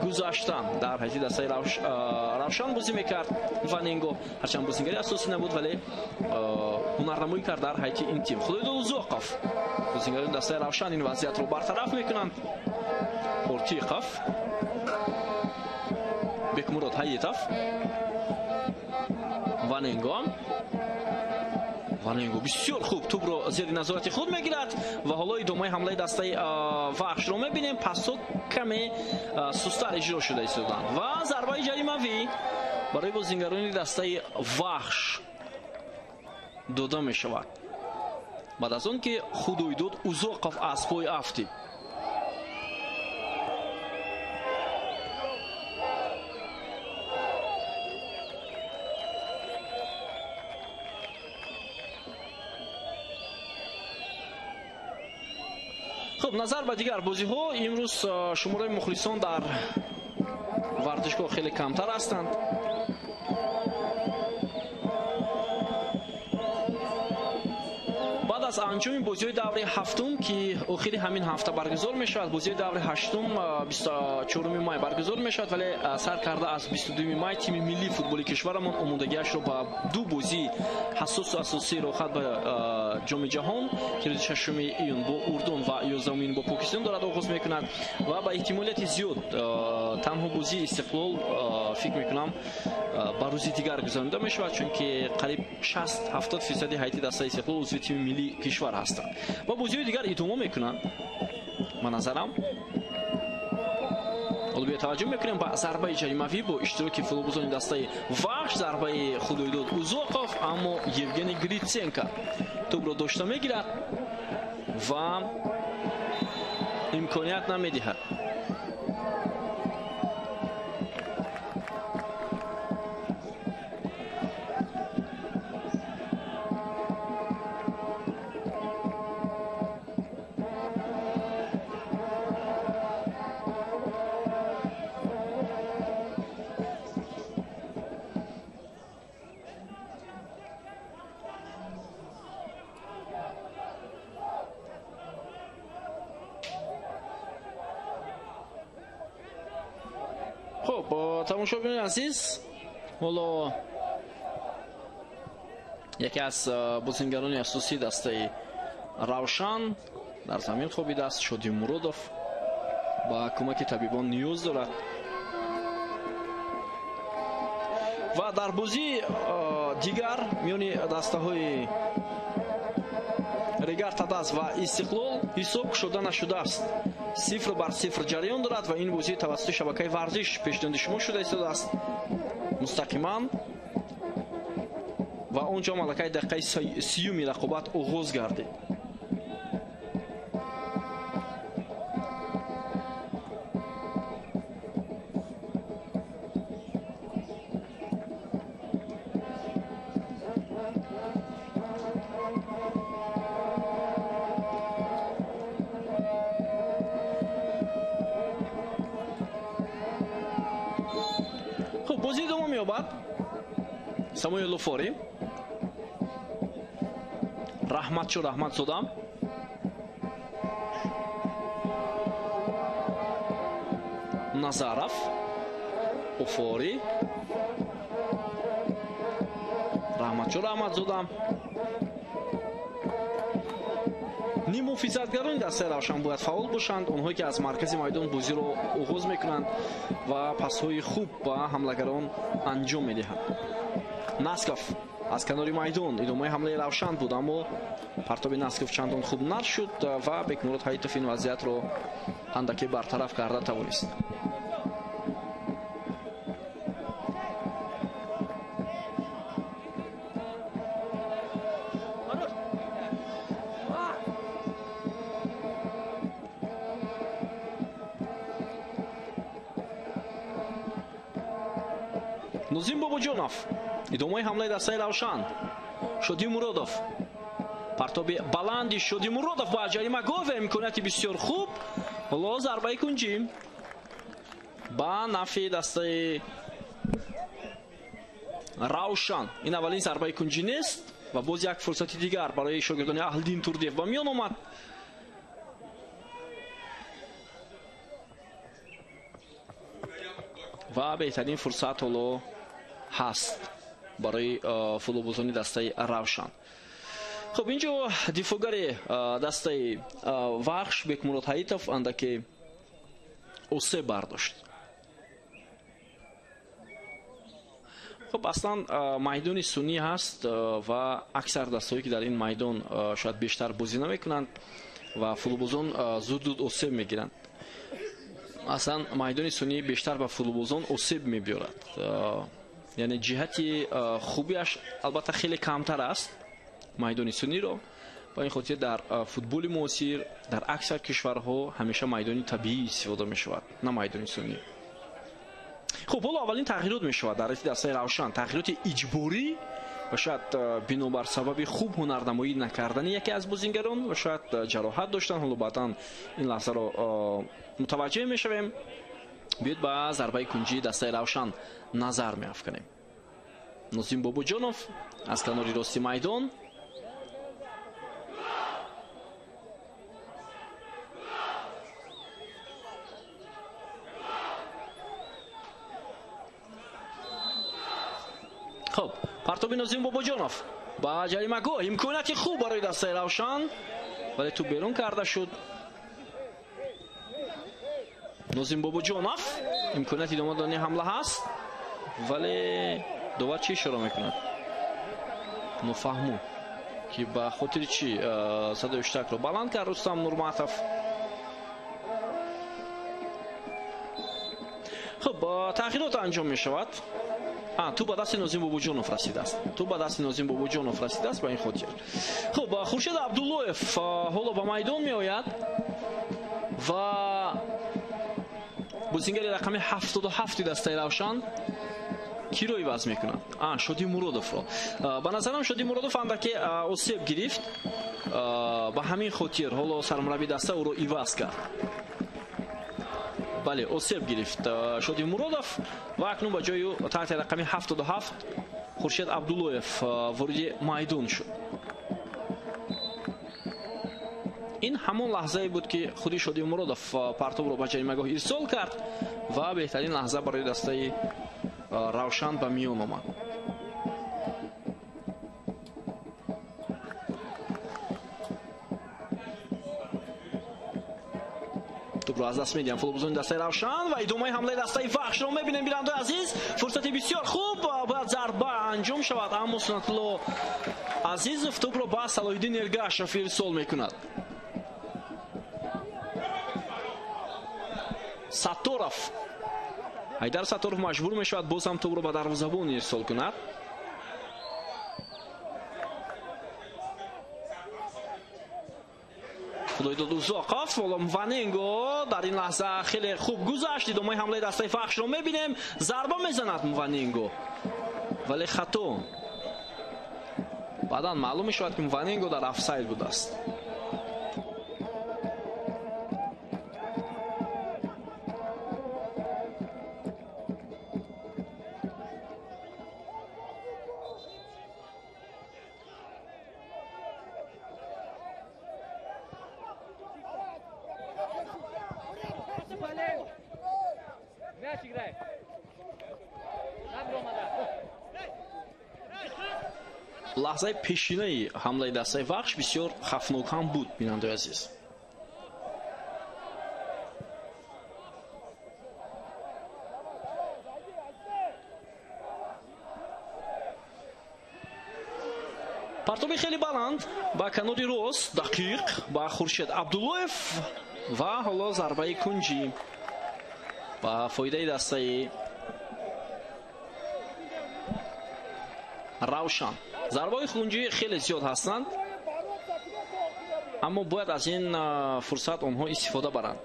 гузашта дар ҳайати дастаи Равшан бозӣ мекард Ваненго, ҳарчанд бозингари асосӣ набуд, вале ҳунарнамоӣ кард дар ҳайати ин тим. Худойдод Узоқов, бозингарони дастаи Равшан ин вазъиятро бартараф мекунанд. Ортиқов, Бекмурод Ҳаитов, Ваненго. Ваненго бисёр хуб тӯбро зери назорати худ мегирад ва ҳоло идомаи ҳамлаи дастаи Вахшро мебинем. Пасҳо каме сустар иҷро шуда истоданд ва зарбаи ҷаримавӣ барои бозингарони дастаи Вахш дода мешавад баъд аз он ки Худойдод Узоқов аз пой афтид. Хуб, назар ба дигар бозиҳо имрӯз шумораи мухлисон дар варзишгоҳ хеле камтар ҳастанд. Баъд аз анҷоми бозиҳои даври ҳафтум, ки охири ҳамин ҳафта баргузор мешавад, бозиҳои даври ҳаштум 24 май баргузор мешавад, вале сар карда аз 22 май тими миллии футболи кишварамон омодагиашро ба ду бозии ҳассосу асосии роҳат ба ҷоми ҷаҳон, ки рӯзи 6 июн бо Урдун ва 11 июн бо Покистон дорад, оғоз мекунад ва ба эҳтимолияти зиёд танҳо бозии Истиқлол фикр мекунам ба рӯзи дигар гузаронида мешавад, чунки қариб 60-70 фисади ҳайати дастаи Истиқлол узви тими миллии кишвар ҳастанд ва бозиҳои дигар идома мекунанд. Ба назарам ҳоло биё таваҷҷӯҳ мекунем ба зарбаи ҷаримавӣ бо иштироки футболбозони дастаи Вахш, зарбаи Худойдод Узоқов, аммо Евгений Гриценко тӯбро дошта мегирад ва имконият намедиҳад. Хуб, тамошобинони азиз, ҳоло яке аз бозингарони асосии дастаи Равшан Дар замин хобидааст. Шоди Муродов ба кӯмаки табибон ниёз дорад. Ва дар бозии дигар миёни дастаҳои Регар Тадаз ва Истиқлол ҳисоб кушода нашудааст. 0-0 ҷараён дорад ва ин бозӣ тавассути шабакаи варзиш пешниҳоди шумо шуда истодааст мустақиман. Ва он ҷо малакаи дақиқаи 30-юми рақобат оғоз гардид. Бозӣ идома меёбад. Самуэл Луфори, Раҳматшо Раҳматзода, Назаров, Уфори, Раҳматшо Раҳматзода. Ниммуҳофизатгарони дастаи Равшан бояд фаъол бошанд, онҳое ки аз маркази майдон бозиро оғоз мекунанд ва пасҳои хуб ба ҳамлагарон анҷом медиҳанд. Насков аз канори майдон, идомаи ҳамлаи Равшан буд, аммо партоби Насков чандон хуб нашуд ва Бекмурод Ҳаитов ин вазъиятро андаке бартараф карда тавонист. Нозим Бобоҷонов, идомаи ҳамлаи дастаи Равшан. Шоди Муродов, партоби баланди Шоди Муродов ба ҷаримагоҳ ва имконияти бисёр хуб. Ҳоло зарбаи кунҷӣ ба нафъи дастаи Равшан. Ин аввалин зарбаи кунҷӣ нест ва боз як фурсати дигар барои шогирдони Аҳлиддин Турдиев ба миён омад. Ва беҳтарин фурсат ҳоло ҳаст барои футболбозони дастаи Равшан. Хуб, инҷо дифоъгари дастаи Вахш Бекмурод Ҳаитов андаке осеб бардошт. Хуб, аслан майдони суннӣ ҳаст ва аксар дастҳое ки дар ин майдон шояд бештар бозӣ намекунанд ва футболбозон зуд-зуд осеб мегиранд. Аслан майдони суннӣ бештар ба футболбозон осеб мебиёрад. Яъне ҷиҳати хубиаш албатта хеле камтар аст майдони сунниро. Ба ин хотир дар футболи муосир дар аксар кишварҳо ҳамеша майдони табиӣ истифода мешавад, на майдони суннӣ. Хуб, ҳоло аввалин тағйирот мешавад дар ҳайати дастаи Равшан. Тағйироти иҷборӣ ва шояд бинобар сабаби хуб ҳунарнамоӣ накардани яке аз бозингарон ва шояд ҷароҳат доштан. Ҳоло баъдан ин лаҳзаро мутаваҷҷеҳ мешавем. Биёед ба зарбаи кунҷии дастаи Равшан назар меафканем. Нозим Бобоҷонов аз канори рости майдон. Хуб, партоби Нозим Бобоҷонов ба ҷаримагоҳ, имконияти хуб барои дастаи Равшан, вале тӯб берун карда шуд. Нозим Бобоҷонов, имконияти идома додани ҳамла ҳаст, вале довар чӣ ишора мекунад? Нофаҳму ки ба хотири чӣ садои иштирокро баланд кард Рустам Нурматов. Хуб, тағйирот анҷом мешавад. Тӯб ба дасти Нозим Бобоҷонов расидааст. Тӯб ба дасти Нозим Бобоҷонов расидааст ба ин хотир. Хуб, Хуршед Абдуллоев ҳоло ба майдон меояд ва бозингари рақами 77 дастаи Равшан киро иваз мекунад? Шоди Муродовро. Ба назарам Шоди Муродов андаке осеб гирифт. Ба ҳамин хотир ҳоло сармурабби даста ӯро иваз кард. Бале, осеб гирифт Шоди Муродов ва акнун ба ҷои ӯ таҳти рақами 77 Хуршед Абдуллоев вориди майдон шуд. Ин ҳамон лаҳзае буд ки худи Шоди Муродов партобро ба ҷаримагоҳ ирсол кард ва беҳтарин лаҳза барои дастаи Равшан ба миён омад. Тӯбро аз даст медиҳанд футболбозони дастаи Равшан ва идомаи ҳамлаи дастаи Вахшро мебинем. Бинандаи азиз, фурсати бисёр хуб, бояд зарба анҷом шавад, аммо Сунатулло Азизов тӯбро ба Салоҳиддин Эргашев ирсол мекунад. Сатторов, Ҳайдар Сатторов маҷбур мешавад боз ҳам тӯбро ба дарвозабон ирсол кунад. Худойдод Узоқов, ҳоло Мваненго дар ин лаҳза хеле хуб гузашт. Идомаи ҳамлаи дастаи Вахшро мебинем. Зарба мезанад Мваненго, вале хато. Баъдан маълум мешавад, ки Мваненго дар офсайд будааст. Лаҳзаи пешинаи ҳамлаи дастаи Вахш бисёр хавфнок ҳам буд, бинандаи азиз. Партоби хеле баланд ба канори рост, дақиқ ба Хуршед Абдуллоев ва ҳоло зарбаи кунҷӣ ба фоидаи дастаи Равшан. Зарбаҳои кунҷӣ хеле зиёд ҳастанд, аммо бояд аз ин фурсат онҳо истифода баранд.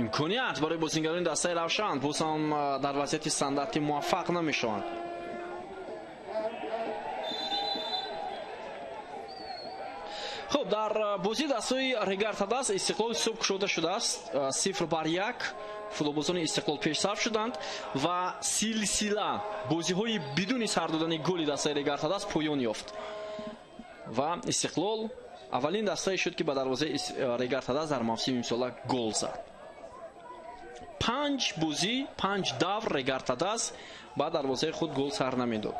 Имконият барои бозингарони дастаи Равшан боз ҳам дар вазъияти стандартӣ муваффақ намешаванд. Хуб, дар бозии дастаи Регар-ТадАЗ Истиқлол ҳисоб кушода шудааст. 0-1 футболбозони Истиқлол пешсаф шуданд ва силсила бозиҳои бидуни сар додани голи дастаи Регар-ТадАЗ поён ёфт. Ва Истиқлол аввалин дастае шуд, ки ба дарвозаи Регар-ТадАЗ дар мавсими имсола гол зад. 5 бозӣ, 5 давр Регар-ТадАЗ ба дарвозаи худ гол сар намедод.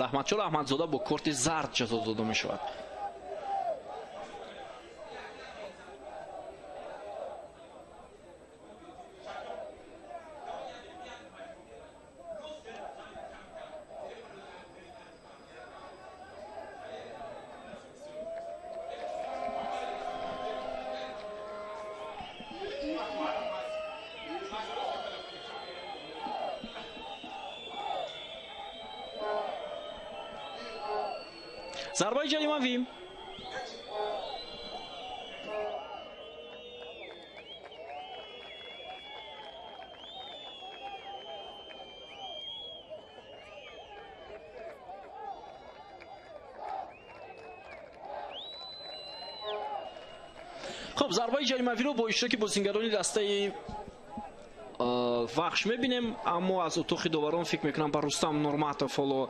Раҳматшо Раҳматзода бо корти зард ҷазо дода мешавад. Зарбаи ҷаримавӣ. Хуб, зарбаи ҷаримавиро бо иштироки бозингарони дастаи Вахш мебинем, аммо аз утоқи доварон фикр мекунам ба Рустам Нурматов ҳоло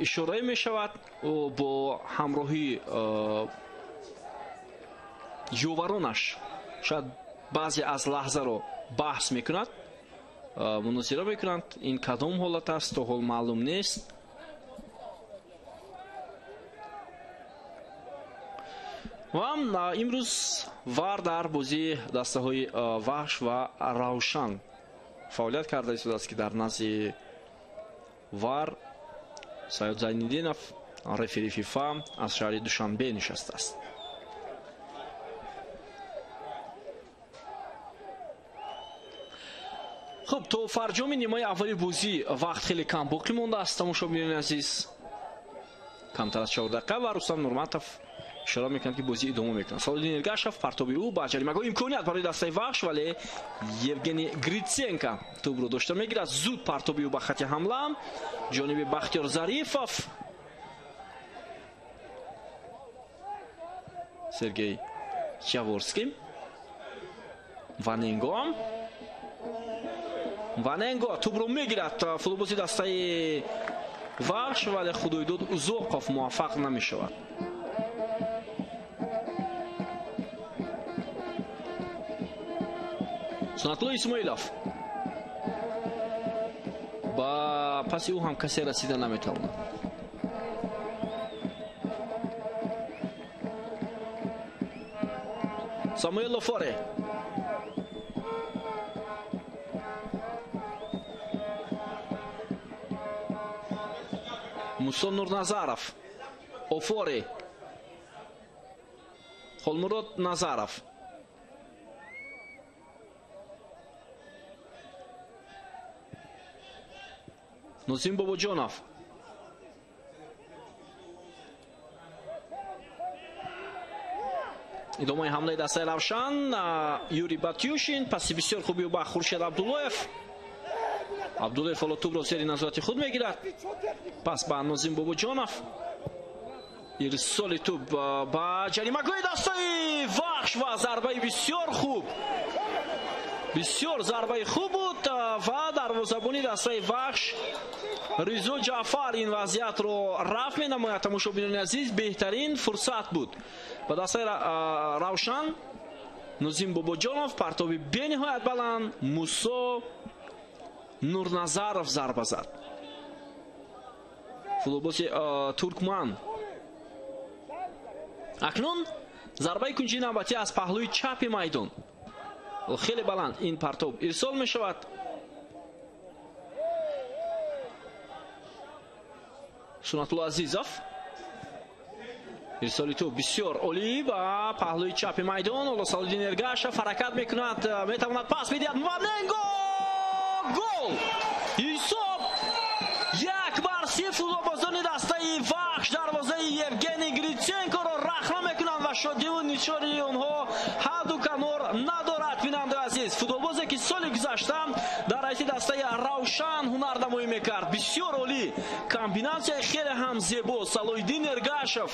ишорае мешавад. Ӯ бо ҳамроҳии ёваронаш шояд баъзе аз лаҳзаро баҳс мекунад, мунозира мекунанд. Ин кадом ҳолат аст, то ҳол маълум нест. Ва имрӯз ВАР дар бозии дастаҳои Вахш ва Равшан фаъолият карда истодааст, ки дар назди ВАР Саёд Зайниддинов, рефери ФИФА аз шаҳри Душанбе нишастааст. Хуб, то фарҷоми нимаи аввали бозӣ вақт хеле кам боқӣ мондааст, тамошобинони азиз. Камтар аз 4 дақиқа ва Рустам Нурматов ишора мекунад, ки бозӣ идома мекунад. Салоҳиддин Эргашев, партоби ӯ ба ҷаримагоҳ, имконият барои дастаи Вахш, вале Евгений Гриценко тӯбро дошта мегирад. Зуд партоби ӯ ба хати ҳамла ҷониби Бахтиёр Зарифов. Сергей Яворский. Ваненго. Ваненго тӯбро мегирад. Футболбози дастаи Вахш, вале Худойдод Узоқов муваффақ намешавад. Сунатулло Исмоилов. паси ӯ ҳам касе расида наметавонад. Самуэл Офоре. Мусо Нурназаров. Офоре. Холмурод Назаров. Нозим Бобоҷонов. Идомаи ҳамлаи дастаи Равшан. Юрий Батюшин. Паси бисёр хуби ба Хуршед Абдуллоев. Абдуллоев ҳоло тӯбро зери назорати худ мегирад. Пас ба Нозим Бобоҷонов. Ирсоли тӯб ба ҷаримагоҳи дастаи Вахш ва зарбаи бисёр хуб. Бисёр зарбаи хуб буд ва дарвозабони дастаи Вахш Ризо Ҷаъфар ин вазъиятро рафт менамояд. Тамошобинони азиз, беҳтарин фурсат буд ба дастаи Равшан. Нозим Бобоҷонов партоби бениҳоят баланд. Мусо Нурназаров зарба зад. Футболбози туркман. Акнун зарбаи кунҷии навбатӣ аз паҳлӯи чапи майдон. Хеле баланд ин партоб ирсол мешавад. Сунатулло Азизов. Ирсоли тӯб бисёр олӣ ба паҳлӯи чапи майдон. Ҳоло Салоҳиддин Эргашев ҳаракат мекунад, метавонад пас бидиҳад. Мваненго! Гол! Ҳисоб 1-0. Футболбозони дастаи Вахш дарвозаи Евгений Гриценкоро рахна мекунанд ва шодиву нишори онҳо ҳадду канор надорад. Бинандаи азиз, футболбозе ки соли гузашта дар ҳайати дастаи Равшан ҳунарнамоӣ мекард, бисёр олӣ, комбинатсияи хеле ҳам зебо. Салоҳиддин Эргашев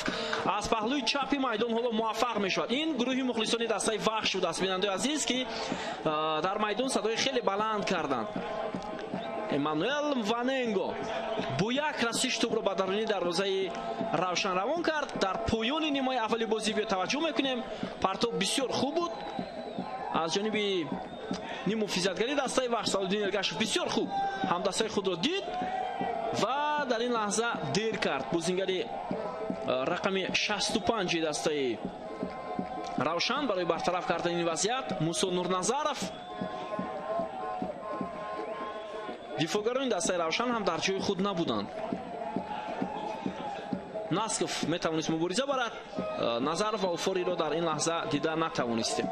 аз паҳлӯи чапи майдон ҳоло муваффақ мешавад. Ин гурӯҳи мухлисони дастаи Вахш будааст, бинандаи азиз, ки дар майдон садои хеле баланд карданд. Эммануэл Мваненго бо як расиш тӯбро ба даруни дарвозаи Равшан равон кард. Дар поёни нимаи аввали бозӣ биё таваҷҷӯҳ мекунем. Партоб бисёр хуб буд аз ҷониби ниммуҳофизатгари дастаи Вахш. Салоҳиддин Эргашев бисёр хуб ҳамдастаи худро дид ва дар ин лаҳза дер кард. Бозингари рақами 65 дастаи Равшан барои бартараф кардани ин вазъият Мусо Нурназаров. Дифоъгарони дастаи Равшан ҳам дар ҷои худ набуданд. Насков метавонист мубориза барад. Назаров ва Офориро дар ин лаҳза дида натавонистем.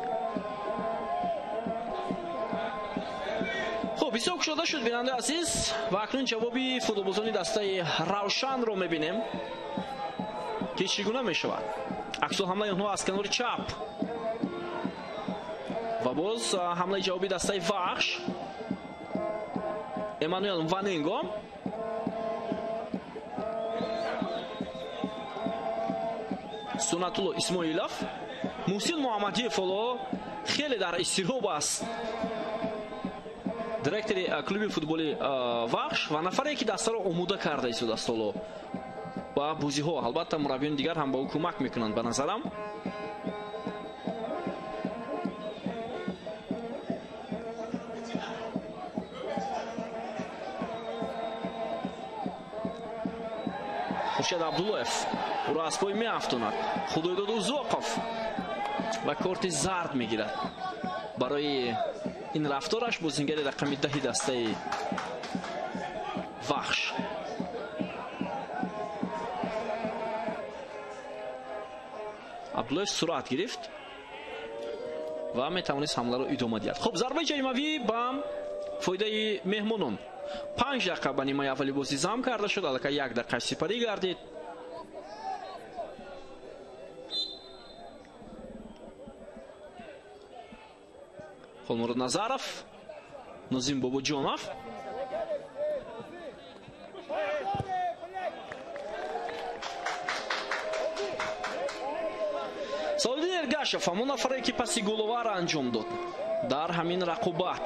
Хуб, ҳисоб кушода шуд, бинандаи азиз, ва акнун ҷавоби футболбозони дастаи Равшанро мебинем ки чӣ гуна мешавад. Аксул ҳамлаи онҳо аз канори чап ва боз ҳамлаи ҷавоби дастаи Вахш. Эммануэл Мваненго. Сунатулло Исмоилов. Муҳсин Муҳаммадиев ҳоло хеле дар изтироб аст. Директори клуби футболи Вахш ва нафаре ки дастаро омода карда истодааст ҳоло ба бозиҳо. Албатта мураббиёни дигар ҳам ба ӯ кӯмак мекунанд ба назарам. Хуршед Абдуллоев ӯро аз пой меафтонад. Худойдод Узоқов ва корти зард мегирад барои ин рафтораш. Бозингари рақами 10 дастаи Вахш. Абдуллоев суръат гирифт ва метавонист ҳамларо идома диҳад. Хуб, зарбаи ҷаримавӣ ба фоидаи меҳмонон. 5 дақиқа ба нимаи аввали бозӣ зам карда шуд. Аллакай 1 дақиқа сипарӣ гардид. Холмурод Назаров, Нозим Бобоҷонов. Салоҳиддин Эргашев ҳамон нафаре ки паси головаро анҷом дод дар ҳамин рақобат.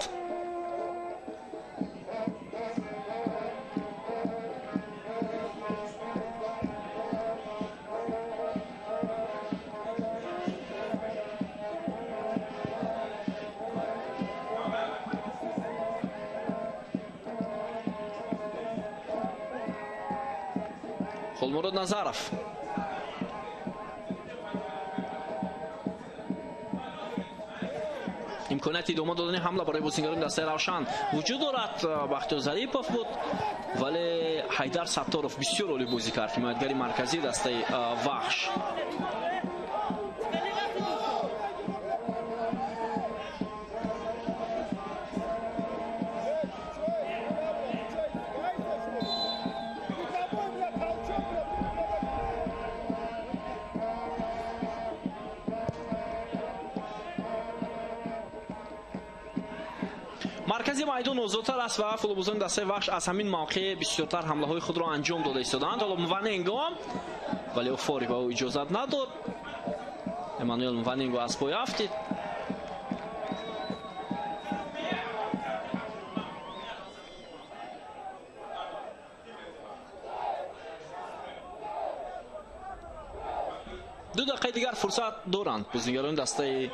Холмурод Назаров. Имконияти идома додани ҳамла барои бозингарони дастаи Равшан вуҷуд дорад. Бахтиёр Зарипов буд, вале Ҳайдар Сатторов бисёр олӣ бозӣ кард, ҳимоятгари марказии дастаи Вахш. Маркази майдон озодтар аст ва футболбозони дастаи Вахш аз ҳамин мавқеъ бисёртар ҳамлаҳои худро анҷом дода истодаанд. Ҳоло Мваненго, вале Офори ба ӯ иҷозат надод. Эммануэл Мваненго аз пой афтид. Ду дақиқаи дигар фурсат доранд бозингарони дастаи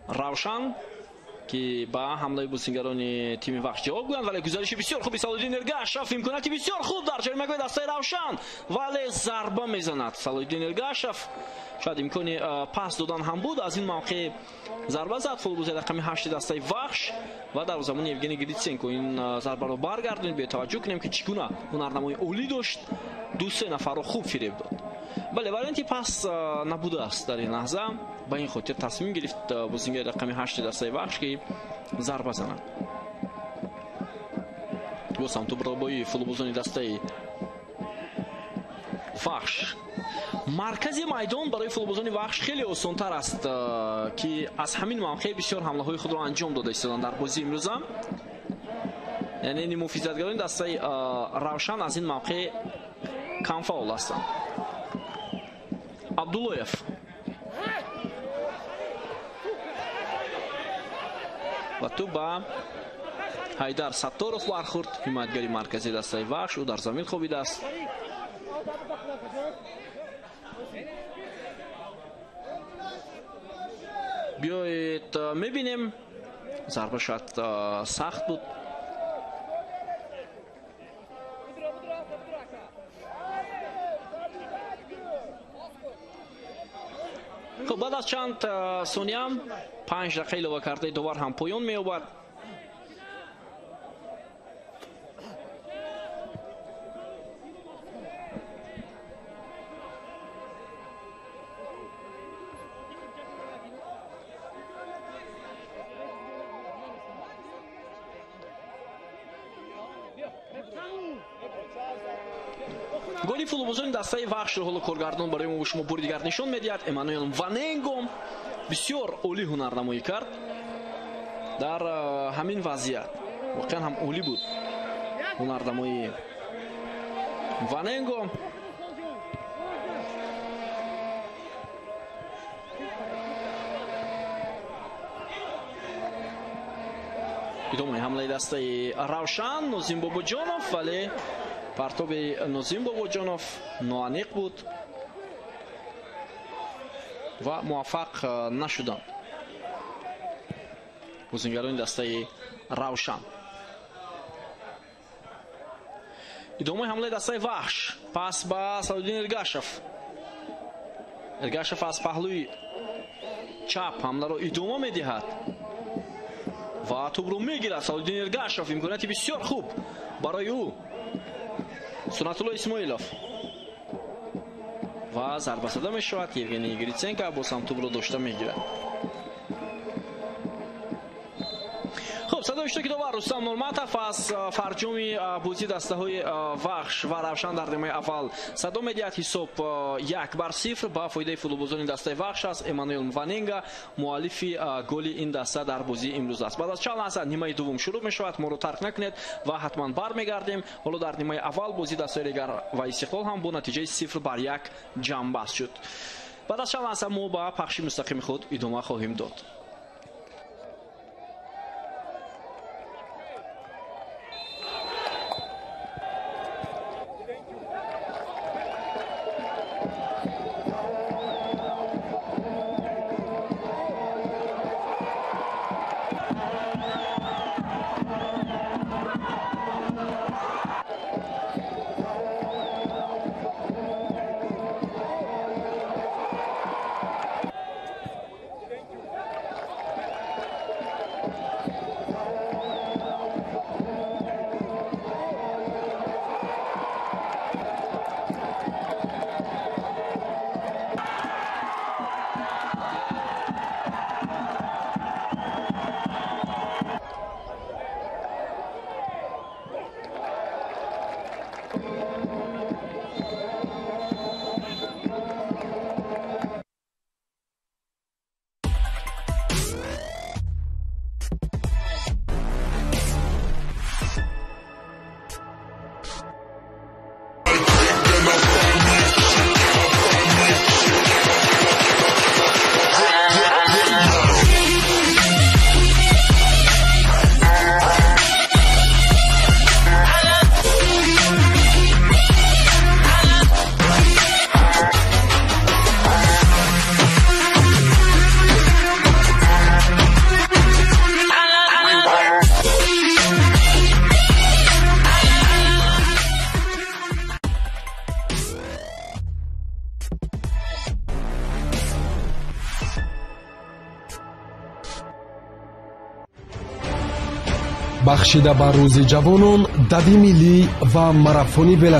Равшан ки ба ҳамлаи бозингарони тими Вахш ҷавоб гӯянд, вале гузариши бисёр хуби Салоҳиддин Эргашев, имконияти бисёр хуб дар ҷаримагоҳи дастаи Равшан, вале зарба мезанад Салоҳиддин Эргашев. Шояд имкони пас додан ҳам буд, аз ин мавқеъ зарба зад футболбози рақами 8 дастаи Вахш ва дарвозабони Евгений Гриценко ин зарбаро баргардонид. Биё таваҷҷӯҳ кунем ки чӣ гуна ҳунарнамои олӣ дошт, ду-се нафарро хуб фиреб дод. Бале, варианти пас набудааст дар ин лаҳза, ба ин хотир тасмим гирифт бозингари рақами 8 дастаи Вахш ки зарба занад. Боз ҳам тӯбробоии футболбозони дастаи Вахш. Маркази майдон барои футболбозони Вахш хеле осонтар аст, ки аз ҳамин мавқеъ бисёр ҳамлаҳои худро анҷом дода истоданд дар бозии имрӯза. Яъне муҳофизатгарони дастаи Равшан аз ин мавқеъ камфаъол ҳастанд. Абдуллоев ва тӯб ба Ҳайдар Сатторов бархӯрд, ҳимоятгари марказии дастаи Вахш. Ӯ дар замин хобидааст. Биёед мебинем, зарба шояд сахт буд. Хуб, баъд аз чанд сония 5 дақиқа илова кардаи довар ҳам поён меёбад. Голи футболбозони дастаи Вахшро ҳоло коргардон барои мо шумо бори дигар нишон медиҳад. Эммануэл Ваненго бисёр олӣ ҳунарнамоӣ кард дар ҳамин вазъият. Воқеан ҳам олӣ буд ҳунарнамоии Ваненго. Идомаи ҳамлаи дастаи Равшан, Нозим Бобоҷонов, вале партоби Нозим Бобоҷонов ноаниқ буд ва муваффақ нашуданд бозингарони дастаи Равшан. Идомаи ҳамлаи дастаи Вахш, пас ба Салоҳиддин Эргашев. Эргашев аз паҳлӯи чап ҳамларо идома медиҳад ва тӯбро мегирад Салоҳиддин Эргашев. Имконияти бисёр хуб барои ӯ. Сунатулло Исмоилов ва зарба зада мешавад. Евгений Гриценко боз ҳам тӯбро дошта мегирад. Хуб, садои иштироки довар Рустам Нурматов аз фарҷоми бозии дастаҳои Вахш ва Равшан дар нимаи аввал садо медиҳад. Ҳисоб 1-0 ба фоидаи футболбозони дастаи Вахш аст. Эммануэл Мваненга муаллифи голи ин даста дар бозии имрӯз аст. Баъд аз чанд лаҳза нимаи дуввум шурӯъ мешавад. Моро тарк накунед ва ҳатман бармегардем. Ҳоло дар нимаи аввал бозии дастаи Регар ва Истиқлол ҳам бо натиҷаи 0-1 ҷамъбаст шуд. Баъд аз чанд лаҳза мо ба пахши мустақими худ идома хоҳем дод. Бахшида ба рӯзи ҷавонон, дави миллӣ ва марафони вела.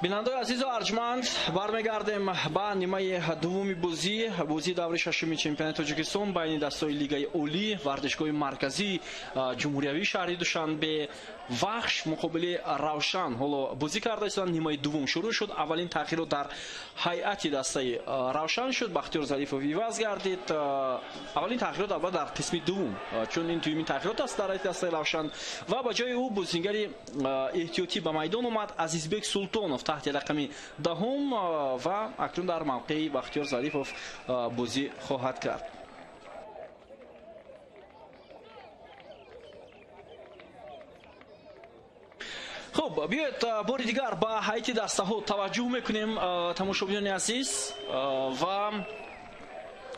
Бинандаои азизу арҷманд, бармегардем ба нимаи дуввуми бозӣ, бозии даври шашуми чемпионати Тоҷикистон байни дастаҳои Лигаи Олӣ, варзишгоҳи марказии ҷумҳуриявии шаҳри Душанбе. Вахш муқобили Равшан ҳоло бозӣ карда истоданд. Нимаи дуввум шурӯъ шуд. Аввалин тағйирот дар ҳайати дастаи Равшан шуд. Бахтиёр Зарифов иваз гардид. Аввалин тағйирот албатта дар қисми дуввум, чун ин дуюмин тағйирот аст дар ҳайати дастаи Равшан ва ба ҷои ӯ бозингари эҳтиётӣ ба майдон омад Азизбек Султонов таҳти рақами 10 ва акнун дар мавқеи Бахтиёр Зарифов бозӣ хоҳад кард. Хуб, биёед бори дигар ба ҳайати дастаҳо таваҷҷӯҳ мекунем, тамошобинони азиз, ва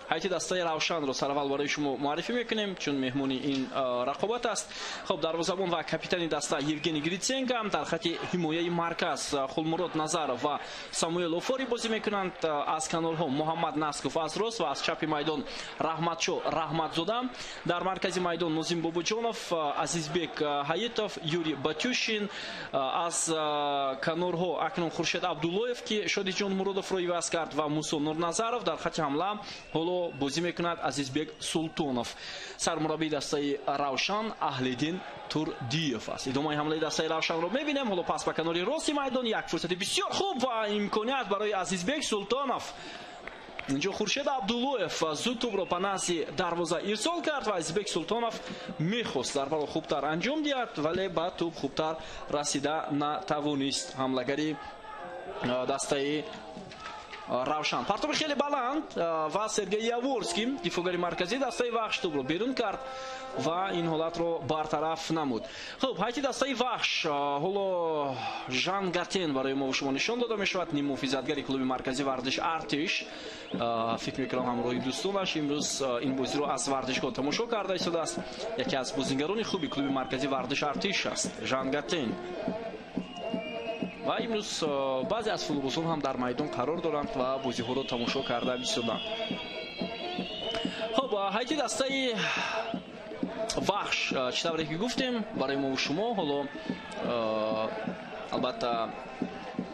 ҳайати дастаи Равшанро сараввал барои шумо муаррифӣ мекунем, чун меҳмони ин рақобат аст. Хуб, дарвозабон ва капитани даста Евгений Гриценко, дар хати ҳимояи марказ Хулмурод Назаров ва Самуэл Офори бозӣ мекунанд. Аз канорҳо Муҳаммад Насков аз рост ва аз чапи майдон Раҳматшо Раҳматзода. Дар маркази майдон Нозим Бобоҷонов, Азизбек Ҳаитов, Юрий Батюшин. Аз канорҳо акнун Хуршед Абдуллоев, ки Шодиҷон Муродовро иваз кард, ва Мусо Нурназаров. Дар хати ҳамла ҳоло бозӣ мекунад Азизбек Султонов. Сармураббии дастаи Равшан Аҳлиддин Турдиев аст. Идомаи ҳамлаи дастаи Равшанро мебинем. Ҳоло пас ба канори рости майдон, як фурсати бисёр хуб ва имконият барои Азизбек Султонов. Инҷо Хуршед Абдуллоев зуд тӯбро ба назди дарвоза ирсол кард ва Азизбек Султонов мехост зарбаро хубтар анҷом диҳад, вале ба тӯб хубтар расида натавонист ҳамлагари дастаи Равшан. Партоби хеле баланд ва Сергей Яворский, дифоъгари марказии дастаи Вахш, тӯбро берун кард ва ин ҳолатро бартараф намуд. Хуб, ҳайати дастаи Вахш ҳоло Жан Гатен барои мо шумо нишон дода мешавад, ниммуҳофизатгари клуби марказии варзиш Артиш. Фикр мекунам ҳамроҳи дӯстонаш имрӯз ин бозиро аз варзишгоҳ тамошо карда истодааст. Яке аз бозингарони хуби клуби марказии варзиш Артиш аст Жан Гатен. Ва имрӯз баъзе аз футболбозон ҳам дар майдон қарор доранд ва бозиҳоро тамошо карда бисоданд. Хуб, ҳайати дастаи Вахш, чӣ тавре ки гуфтем, барои мо шумо ҳоло албатта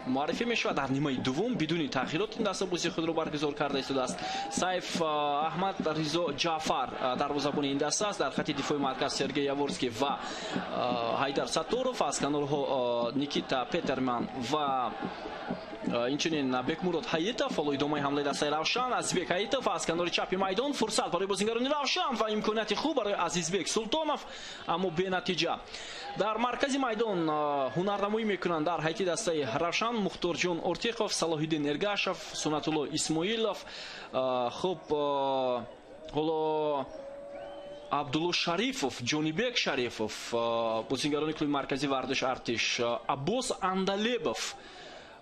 муаррифӣ мешавад. Дар нимаи дуввум бидуни тағйирот ин даста бозии худро баргузор карда истодааст. Сайф Аҳмад Ризо Ҷаъфар дарвозабони ин даста аст. Дар хати дифои марказ Сергей Яворский ва Ҳайдар Сатторов, аз канорҳо Никита Петерман ва инчунин Бекмурод Ҳаитов. Ҳоло идомаи ҳамлаи дастаи Равшан, Азизбек Ҳаитов аз канори чапи майдон, фурсат барои бозингарони Равшан ва имконияти хуб барои Азизбек Султонов, аммо бенатиҷа. Дар маркази майдон ҳунарнамоӣ мекунанд дар ҳайати дастаи Равшан Мухторҷон Ортиқов, Салоҳиддин Эргашев, Сунатулло Исмоилов. Хуб, ҳоло Абдулло Шарифов, Ҷонибек Шарифов, бозингарони клуби марказии варзиш Артиш, Аббос Андалебов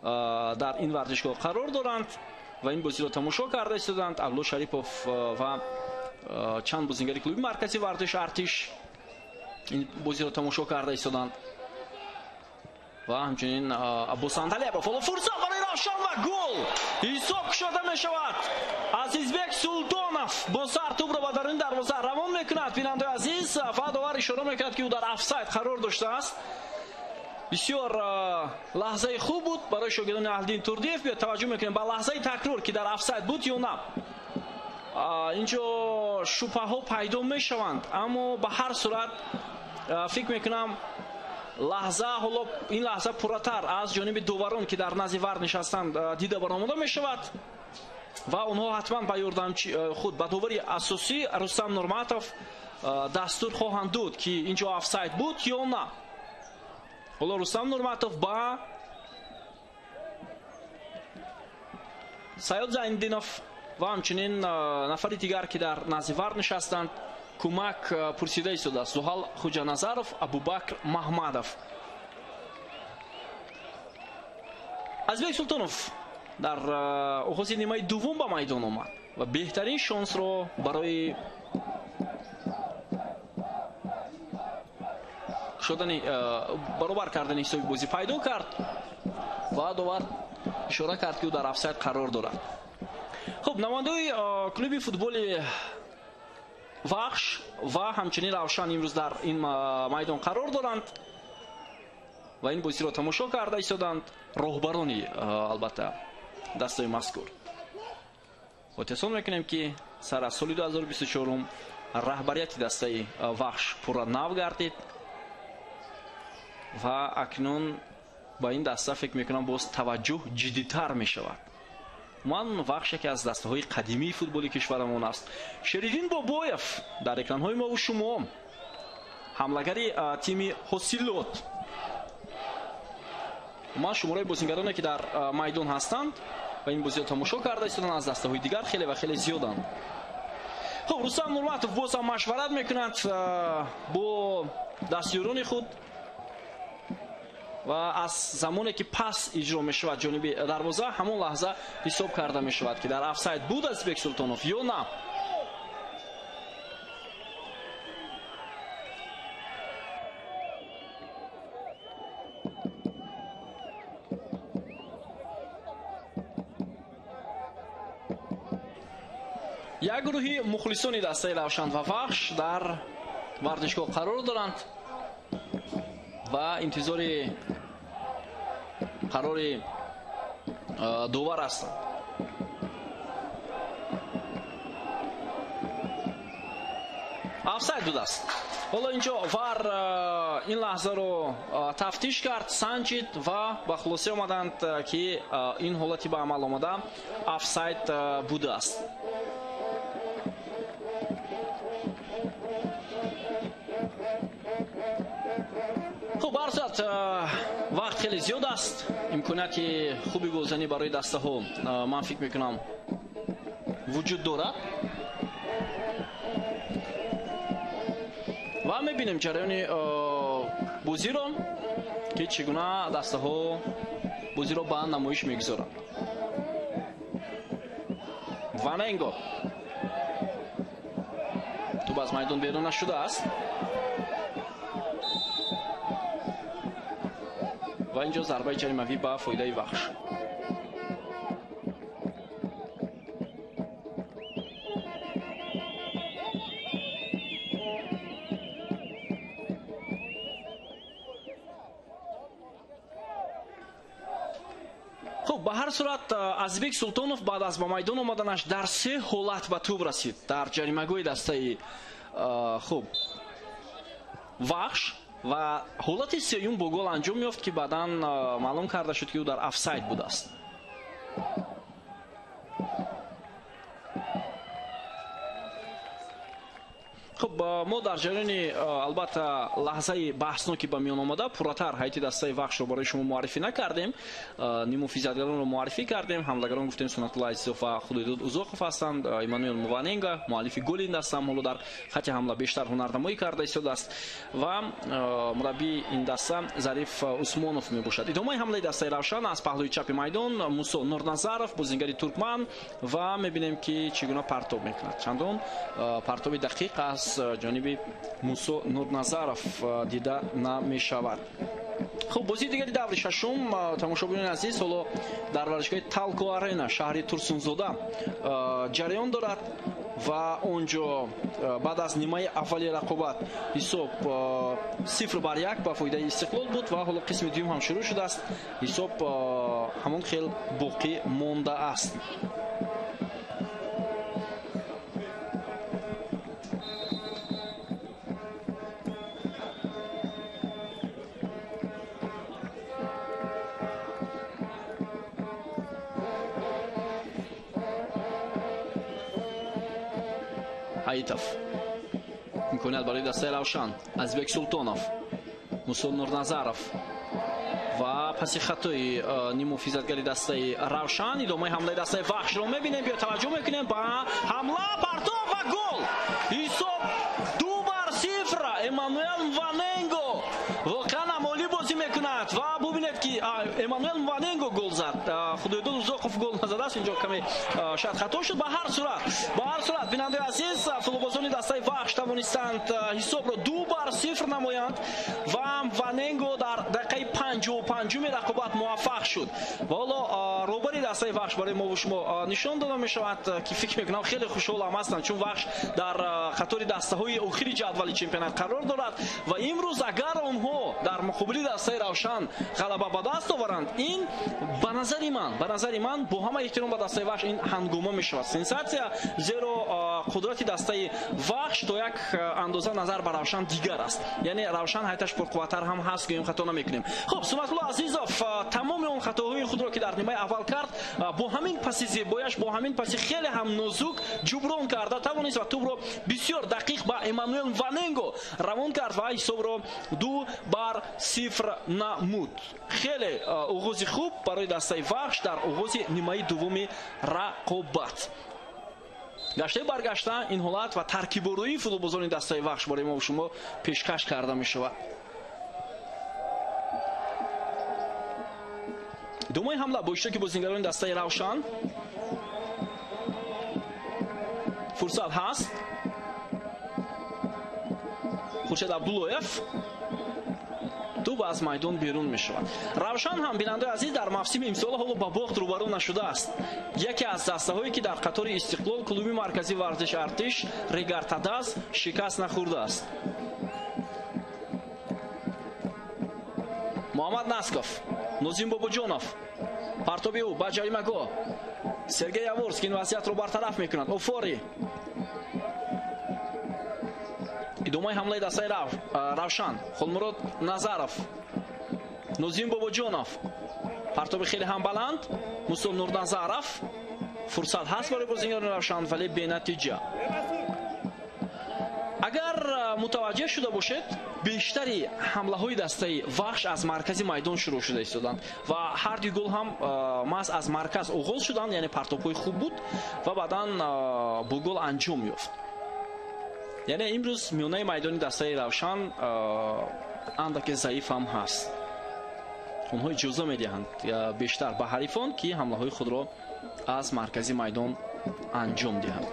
дар ин варзишгоҳ қарор доранд ва ин бозиро тамошо карда истоданд. Абдулло Шарипов ва чанд бозингари клуби марказии варзиш Артиш ин бозиро тамошо карда истоданд ва ҳамчунин Аббос Андалебов. Ҳоло фурсат барои Равшан ва гол! Ҳисоб кушода мешавад. Азизбек Султонов бо сар тӯбро ба даруни дарвоза равон мекунад. Бинандаои азиз, ва довар ишора мекунад, ки ӯ дар офсайд қарор доштааст. Бисёр лаҳзаи хуб буд барои шогирдони Аҳлиддин Турдиев. Биё таваҷҷӯҳ мекунем ба лаҳзаи такрор, ки дар офсайд буд ё на. Инҷо шубҳаҳо пайдо мешаванд, аммо ба ҳар сурат фикр мекунам лаҳза ҳоло ин лаҳза пурратар аз ҷониби доварон, ки дар назди вар нишастанд, дида баромада мешавад ва онҳо ҳатман ба ёрдамчи худ, ба довари асосӣ Рустам Нурматов дастур хоҳанд дод, ки инҷо офсайд буд ё на. Ҳоло Рустам Нурматов ба Саёд Зайниддинов ва ҳамчунин нафари дигар, ки дар назди вар нишастанд, кӯмак пурсида истодааст. Зуҳал Хуҷаназаров, Абубакр Маҳмадов. Азизбек Султонов дар оғози нимаи дуввум ба майдон омад ва беҳтарин шонсро барои шудани баробар кардани ҳисоби бозӣ пайдо кард ва довар ишора кард, ки ӯ дар офсайд қарор дорад. Хуб, намояндаи клуби футболи Вахш ва ҳамчунин Равшан имрӯз дар ин майдон қарор доранд ва ин бозиро тамошо карда истоданд. Роҳбарони албатта дастаи мазкур. Хотирсон мекунем, ки сар аз соли 2024 раҳбарияти дастаи Вахш пурра нав гардид ва акнун ба ин даста фикр мекунам боз таваҷҷӯҳ ҷиддитар мешавад. Ман Вахш яке аз дастаҳои қадимии футболи кишварамон аст. Шериддин Бобоев дар экранҳои мову шумо, ҳамлагари тими Ҳосилот. Ман шумораи бозингароне, ки дар майдон ҳастанд ва ин бозиро тамошо карда истоданд, аз дастаҳои дигар хеле ва хеле зиёданд. Хуб, Рустам Нурматов боз ҳам машварат мекунад бо дастёрони худ ва аз замоне ки пас иҷро мешавад ҷониби дарвоза, ҳамон лаҳза ҳисоб карда мешавад, ки дар офсайд буд Азизбек Султонов ё на. Як гурӯҳи мухлисони дастаи Равшан ва Вахш дар варзишгоҳ қарор доранд ва интизори қарори довар ҳастанд. Офсайд будааст. Ҳоло инҷо ВАР ин лаҳзаро тафтиш кард, санҷид ва ба хулоса омаданд, ки ин ҳолати ба амал омада офсайд будааст. Хуб, ҳар сурат вақт хеле зиёд аст. Имконияти хуби голзанӣ барои дастаҳо ман фикр мекунам вуҷуд дорад ва мебинем ҷараёни бозиро, ки чӣ гуна дастаҳо бозиро ба намоиш мегузоранд. Ваненго тӯб аз майдон берун нашудааст ва инҷо зарбаи ҷаримавӣ ба фоидаи Вахш. Хуб, ба ҳар сурат Азизбек Султонов баъд аз ба майдон омаданаш дар се ҳолат ба тӯб расид дар ҷаримагоҳи дастаи хуб Вахш ва ҳолати сеюм бо гол анҷом ёфт, ки баъдан маълум карда шуд, ки ӯ дар офсайд будааст. Хуб, мо дар ҷараёни албатта лаҳзаи баҳсноки ба миён омада пурратар ҳайати дастаи Вахшро барои шумо муаррифӣ накардем. Нимуфизатгаронро муаррифӣ кардем. Ҳамлагарон гуфтем Сунатулло Азизов ва Худойдод Узоқов ҳастанд. Эммануэл Муваненга муаллифи голи ин даста ҳам ҳоло дар хати ҳамла бештар ҳунарнамоӣ карда истодааст ва мураббии ин даста Зариф Усмонов мебошад. Идомаи ҳамлаи дастаи Равшан аз паҳлӯи чапи майдон Мусо Нурназаров, бозингари туркман, ва мебинем, ки чӣ гуна партоб мекунад. Чандон партоби дақиқ аз ҷониби Мусо Нурназаров дида намешавад. Хуб, бозии дигари даври шашум, тамошобинони азиз, ҳоло дар варзишгоҳи Талко Арена шаҳри Турсунзода ҷараён дорад ва онҷо баъд аз нимаи аввали рақобат ҳисоб 0-1 ба фоидаи Истиқлол буд ва ҳоло қисми дуюм ҳам шурӯъ шудааст. Ҳисоб ҳамон хел боқӣ мондааст. Ҳаитов имконият барои дастаи Равшан. Азизбек Султонов, Мусо Нурназаров ва паси хатои нимуфизатгари дастаи Равшан идомаи ҳамлаи дастаи Вахшро мебинем. Биё таваҷҷӯҳ мекунем ба ҳамла, партов ва гол. Ҳисоб 2-0. Эммануэл Мваненго воқеан ҳам олӣ бозӣ мекунад ва бубинед, ки Эммануэл Мваненго гол зад. Худойдод Узоқов Азизов гол назадааст. Инҷо каме шояд хато шуд. Ба ҳар сурат бинандаи азиз, футболбозони дастаи Вахш тавонистанд ҳисобро 2-0 намоянд ва Мваненго дар дақиқаи 55-уми рақобат муваффақ шуд. Ва ҳоло роҳбари дастаи Вахш барои мо ва шумо нишон дода мешавад, ки фикр мекунам хеле хушҳол ҳам ҳастанд, чун Вахш дар қатори дастаҳои охири ҷадвали чемпионат қарор дорад ва имрӯз агар онҳо дар муқобили дастаи Равшан ғалаба ба даст оваранд, ин ба назари ман бо ҳама эҳтиром ба дастаи Вахш ин ҳангома мешавад, сенсатсия, зеро қудрати дастаи Вахш то як андоза назар ба Равшан дигар аст. Яъне Равшан ҳайташ пурқувваттар ҳам ҳаст, гӯем хато намекунем. Хуб, Сунатулло Азизов тамоми он хатоҳои худро, ки дар нимаи аввал кард, бо ҳамин паси зебояш, бо ҳамин паси хеле ҳам нозук ҷуброн карда тавонист ва тӯбро бисёр дақиқ ба Эммануэл Мваненго равон кард ва ҳисобро 2-0 намуд. Хеле оғози хуб барои дастаи Вахш дар оғози нимаи дуввуми рақобат. Гаштаи баргашта ин ҳолат ва таркибороии футболбозони дастаи Вахш барои мо шумо пешкаш карда мешавад. Идомаи ҳамла бо иштироки бозингарони дастаи Равшан. Фурсат ҳаст. Хуршед Абдуллоев тӯб аз майдон берун мешавад. Равшан ҳам, бинандаи азиз, дар мавсими имсола ҳоло ба бохт рӯбарӯ нашудааст. Яке аз дастаҳое, ки дар қатори Истиқлол, клуби марказии варзиши Артиш, Регар-ТадАЗ шикаст нахӯрдааст. Муҳаммад Насков, Нозим Бобоҷонов, партоби ӯ ба ҷаримагоҳ. Сергей Яворский ин вазъиятро бартараф мекунад. Офори. Идомаи ҳамлаи дастаи Равшан. Хулмурод Назаров, Нозим Бобоҷонов, партоби хеле ҳам баланд. Мусо Нурназаров. Фурсат ҳаст барои бозингарони Равшан, вале бенатиҷа. Агар мутаваҷҷеҳ шуда бошед, бештари ҳамлаҳои дастаи Вахш аз маркази майдон шурӯъ шуда истоданд ва ҳар ду гол ҳам маҳз аз марказ оғоз шуданд, яъне партобҳои хуб буд ва баъдан бо гол анҷом ёфт. Яъне имрӯз миёнаи майдони дастаи Равшан андаке заиф ҳам ҳаст. Онҳо иҷоза медиҳанд бештар ба ҳарифон, ки ҳамлаҳои худро аз маркази майдон анҷом диҳанд.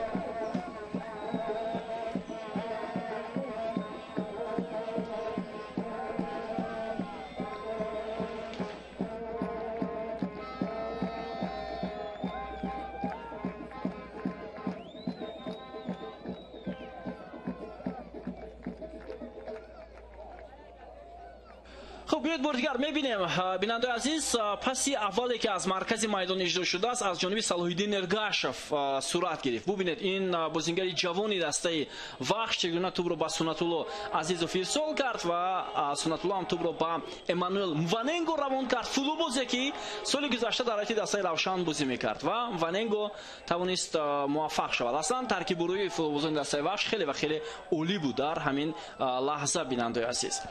Хуб, биёед бори дигар мебинем, бинандаи азиз, паси аввале, ки аз маркази майдон иҷро шудааст, аз ҷониби Салоҳиддин Эргашев сурат гирифт. Бубинед, ин бозингари ҷавони дастаи Вахш чегуна тӯбро ба Сунатулло Азизов ирсол кард ва Сунатулло ҳам тӯбро ба Эммануэл Мваненго равон кард. Футболбозе, ки соли гузашта дар ҳайати дастаи Равшан бозӣ мекард ва Мваненго тавонист муваффақ шавад. Аслан таркибороии футболбозони дастаи Вахш хеле ва хеле олӣ буд дар ҳамин лаҳза, бинандаи азиз.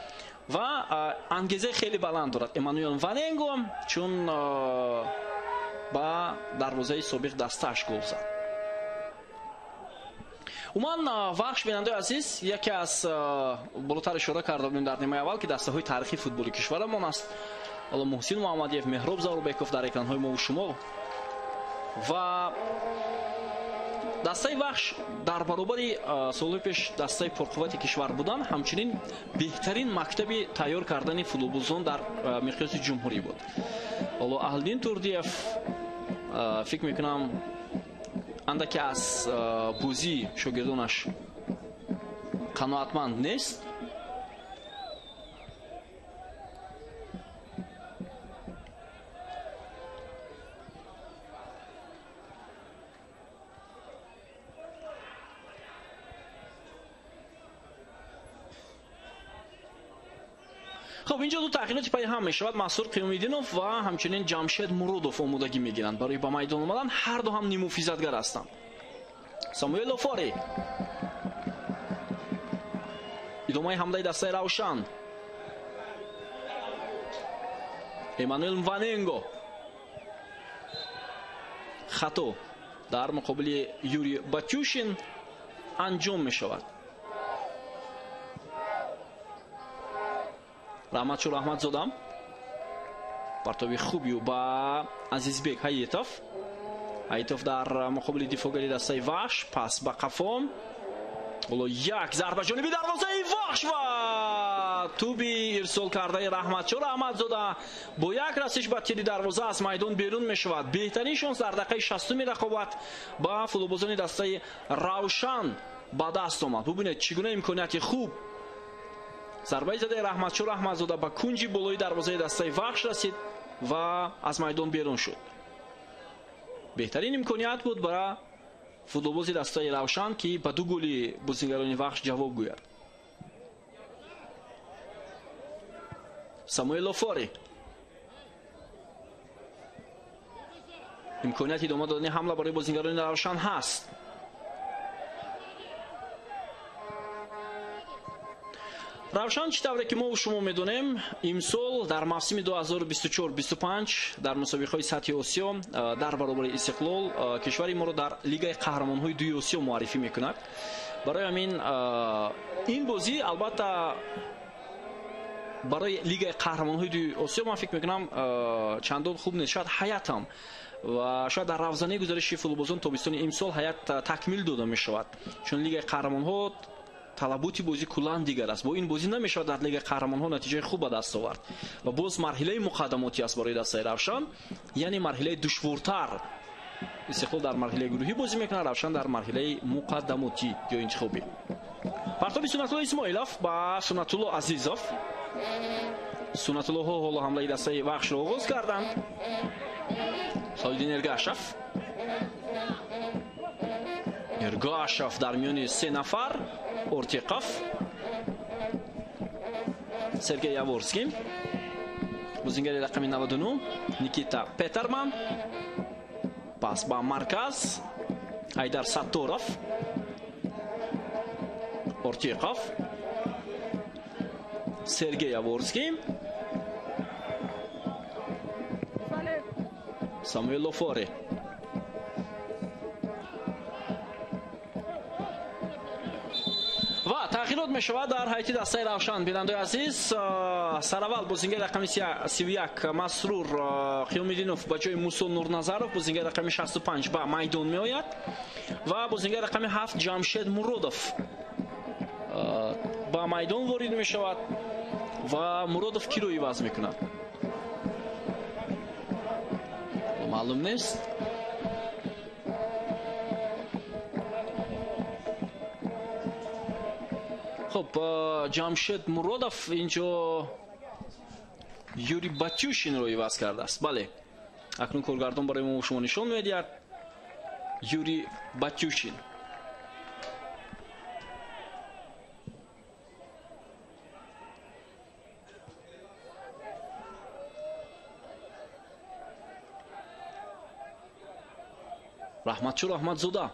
Ва ангезаи хеле баланд дорад Эммануэл Мваненго, чун ба дарвозаи собиқ дастааш гол зад. Умуман Вахш, бинандаи азиз, яке аз болотар ишора карда будем дар нимаи аввал, ки дастаҳои таърихии футболи кишварамон аст. Ҳоло Муҳсин Муҳаммадиев, Меҳроб Заврбеков дар экранҳои мо ва шумо. Ва дастаи Вахш дар баробари солҳои пеш дастаи пурқуввати кишвар будан, ҳамчунин беҳтарин мактаби тайёр кардани футболбозон дар миқёси ҷумҳурӣ буд. Ҳоло Аҳлиддин Турдиев, фикр мекунам, андаке аз бозии шогирдонаш қаноатманд нест. Хуб, инҷо ду тағйироти пайи ҳам мешавад. Мансур Қиёмиддинов ва ҳамчунин Ҷамшед Муродов омодагӣ мегиранд барои ба майдон омадан. Ҳар ду ҳам нимуфизатгар ҳастанд. Самуэл Офори. Идомаи ҳамлаи дастаи Равшан. Эммануэл Мваненго. Хато дар муқобили Юрий Батюшин анҷом мешавад. Раҳматшо Раҳматзода. Партоби хуби ӯ ба Азизбек Ҳаетов. Ҳаитов дар муқобили дифоъгари дастаи Вахш, пас ба қафо. Ҳоло як зарба ҷониби дарвозаи Вахш ва туби ирсол кардаи Раҳматшо Раҳматзода бо як расиш ба тири дарвоза аз майдон берун мешавад. Беҳтарин шонс дар дақиқаи 60-уми рақобат ба футболбозони дастаи Равшан ба даст омад. Бубинед, чӣ гуна имконияти хуб. Зарбаи задаи Раҳматшо Раҳматзода ба кунҷи болои дарвозаи дастаи Вахш расид ва аз майдон берун шуд. Беҳтарин имконият буд бара футболбози дастаи Равшан, ки ба ду голи бозигарони Вахш ҷавоб гӯяд. Самуэл Офори. Имконияти идома додани ҳамла барои бозигарони Равшан ҳаст. Равшан, чӣ тавре ки мо шумо медонем, имсол дар мавсими 2024-25 дар мусобиқаҳои сатҳи Осиё дар баробари Истиқлол кишвари моро дар Лигаи қаҳрамонҳои дуи Осиё муаррифӣ мекунад. Барои ҳамин ин бозӣ албатта барои Лигаи қаҳрамонҳои дуи Осиё ман фикр мекунам чандон хуб нест. Шояд ҳаятам ва шояд дар равзанаи гузариши футболбозон тобистони имсол ҳаят такмил дода мешавад, чун Лигаи қаҳрамонҳо талаботи бозӣ куллан дигар аст. Бо ин бозӣ намешавад дар Лигаи қаҳрамонҳо натиҷаи хуб ба даст овард ва боз марҳилаи муқаддамотӣ аст барои дастаи Равшан, яъне марҳилаи душвортар. Истиқлол дар марҳилаи гурӯҳӣ бозӣ мекунад, Равшан дар марҳилаи муқаддамотӣ ё интихобӣ. Партоби Сунатулло Исмоилов ба Сунатулло Азизов. Сунатуллоҳо ҳоло ҳамлаи дастаи Вахшро оғоз карданд. Солиддин Эргашев. Эргашев дар миёни се нафар. Ортиқов, Сергей Яворский, бозингари рақами 99 Никита Петерман, пас ба марказ Айдар Сатторов, Ортиқов, Сергей Яворский, Самуэл Офори. Ва тағйирот мешавад дар ҳайати дастаи Равшан. Бинандаои азиз, сараввал бозингари рақами 31 Масрур Қиёмиддинов ба ҷои Мусо Нурназаров, бозингари рақами 65 ба майдон меояд ва бозингари рақами 7 Ҷамшед Муродов ба майдон ворид мешавад ва Муродов киро иваз мекунад, маълум нест. Хуб, Ҷамшед Муродов инҷо Юрий Батюшинро иваз кардааст. Бале, акнун коргардон барои мо шумо нишон медиҳад. Юрий Батюшин. Раҳматшо Раҳматзода.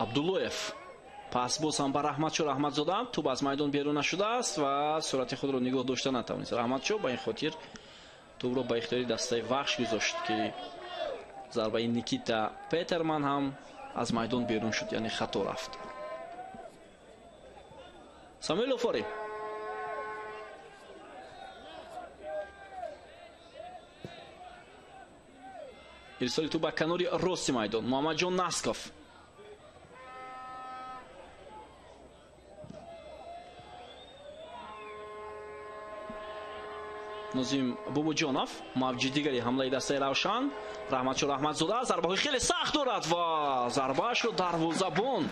Абдуллоев. Пас боз ҳам ба Раҳматшо Раҳматзода. Тӯб аз майдон берун нашудааст ва сурати худро нигоҳ дошта натавонист. Раҳматшо ба ин хотир тӯбро ба ихтиёри дастаи Вахш гузошт, ки зарбаи Никита Петерман ҳам аз майдон берун шуд, яъне хато рафт. Самуэл Офори. Ирсоли тӯб ба канори рости майдон. Муҳаммадҷон Насков. Нозим Бобоҷонов, мавҷи дигари ҳамлаи дастаи Равшан. Раҳматшо Раҳматзода зарбаҳои хеле сахт дорад ва зарбаашро дарвозабон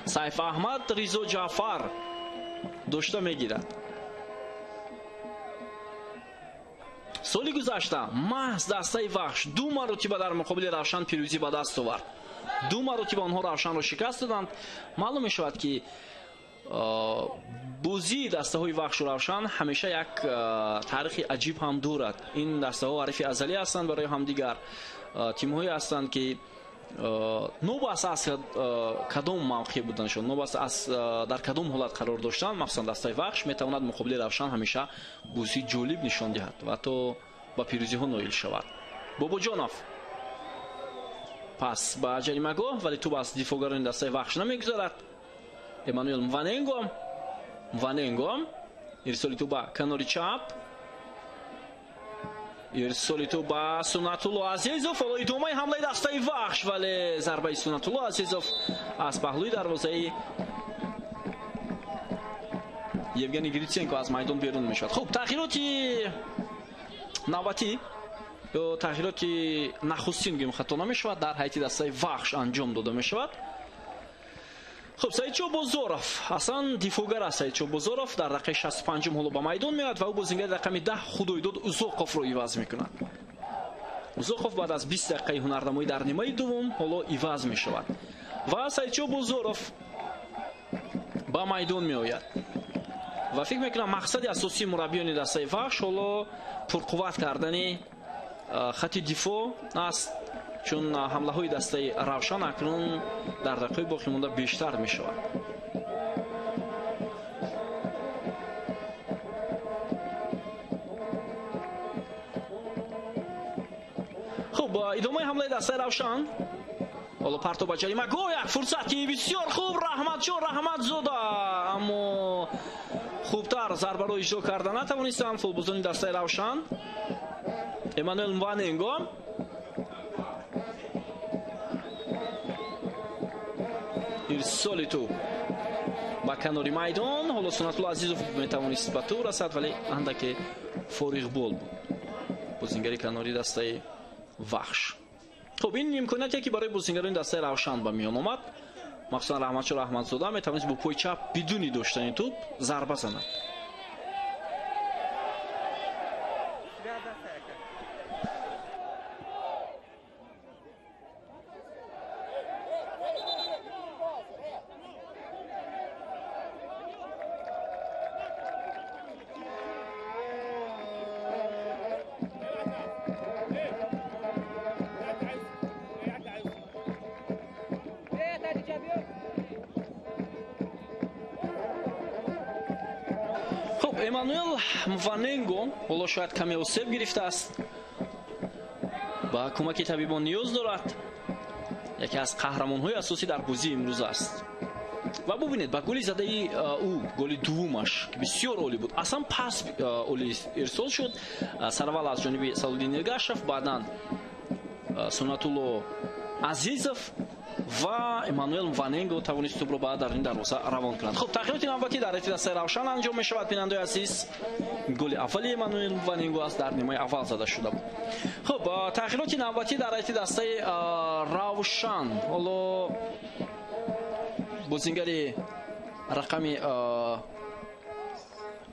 Сайф Аҳмад Ризо Ҷаъфар дошта мегирад. Соли гузашта маҳз дастаи Вахш ду маротиба дар муқобили Равшан пирӯзӣ ба даст овард. Ду маротиба онҳо Равшанро шикаст доданд. Маълум мешавад, ки бозии дастаҳои Вахшу Равшан ҳамеша як таърихи аҷиб ҳам дорад. Ин дастаҳо ҳарифи азалӣ ҳастанд барои ҳамдигар, тимҳое ҳастанд, ки новобаста аз кадом мавқеъ буданашон, новобаста аз дар кадом ҳолат қарор доштан, махсусан дастаи Вахш метавонад муқобили Равшан ҳамеша бозии ҷолиб нишон диҳад ва ҳатто ба пирӯзиҳо ноил шавад. Бобоҷонов пас ба ҷаримагоҳ, вале тӯб аз дифоъгарони дастаи Вахш намегузарад. Эммануэл Мваненго, Мваненго ирсоли тӯб ба канори чап. Ирсоли тӯб ба Суннатулло Азизов. Ҳоло идомаи ҳамлаи дастаи Вахш, вале зарбаи Суннатулло Азизов аз паҳлӯи дарвозаи Евгений Гриценко аз майдон берун мешавад. Хуб, тағйироти навбатӣ ё тағйироти нахустин гӯем хато намешавад, дар ҳайати дастаи Вахш анҷом дода мешавад. Хуб, Саидшо Бозоров аслан дифоъгар аст. Саидшо Бозоров дар дақиқаи 65-ум ҳоло ба майдон меояд ва ӯ бозингари рақами 10 Худойдод Узоқовро иваз мекунад. Узоқов баъд аз 20 дақиқаи ҳунарнамоӣ дар нимаи дуввум ҳоло иваз мешавад ва Саидшо Бозоров ба майдон меояд. Ва фикр мекунам мақсади асосии мураббиёни дастаи Вахш ҳоло пурқувват кардани хати дифоъ аст, чун ҳамлаҳои дастаи Равшан акнун дар дақиқаи боқӣ монда бештар мешавад. Хуб, идомаи ҳамлаи дастаи Равшан. Ҳоло парто ба ҷаримагоҳ, як фурсати бисёр хуб, Раҳматҷон Раҳматзода, аммо хубтар зарбаро иҷро карда натавонистанд футболбозони дастаи Равшан. Эммануэл Мваненго ирсоли тӯб ба канори майдон. Ҳоло Суннатулло Азизов метавонист ба тӯб расад, вале андаке фориғбол буд бозингари канори дастаи Вахш. Хуб, ин имконияте ки барои бозингарони дастаи Равшан ба миён омад, махсусан Раҳматшо Раҳматзода метавонист бо пои чап бидуни доштани тӯб зарба занад. Эммануэл Мваненго ҳоло шояд каме осеб гирифтааст, ба кӯмаки табибон ниёз дорад. Яке аз қаҳрамонҳои асосӣ дар бозии имрӯз аст. Ва бубинед, ба голи задаи ӯ, голи дуввумаш, ки бисёр олӣ буд, аслан пас олӣ ирсол шуд. Сараввал аз ҷониби Салуддин Эргашев, баъдан Суннатулло Азизов ва Эммануэл Мваненго тавонист тӯбро ба даруни дарвоза равон кунад. Хуб, тағйироти навбатӣ дар ҳайати дастаи Равшан анҷом мешавад, бинандаои азиз. Голи аввали Эммануэл Мваненго аст, дар нимаи аввал зада шуда буд. Хуб, тағйироти навбатӣ дар ҳайати дастаи Равшан. Ҳоло бозингари рақами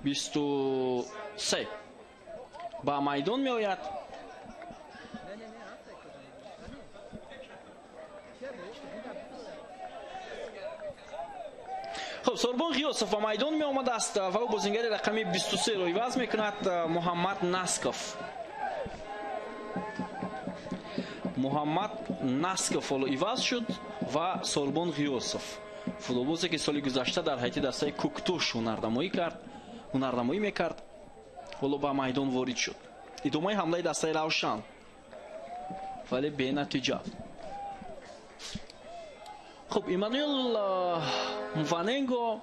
23 ба майдон меояд. Хуб, Сорбон Ғиёсов ба майдон меомадааст ва ӯ бозингари рақами 23-ро иваз мекунад, Муҳаммад Насков. Муҳаммад Насков ҳоло иваз шуд ва Сорбон Ғиёсов, футболбозе ки соли гузашта дар ҳайати дастаи Куктош ҳунарнамоӣ мекард, ҳоло ба майдон ворид шуд. Идомаи ҳамлаи дастаи Равшан, вале бенатиҷа. Хуб, Эммануэл Мваненго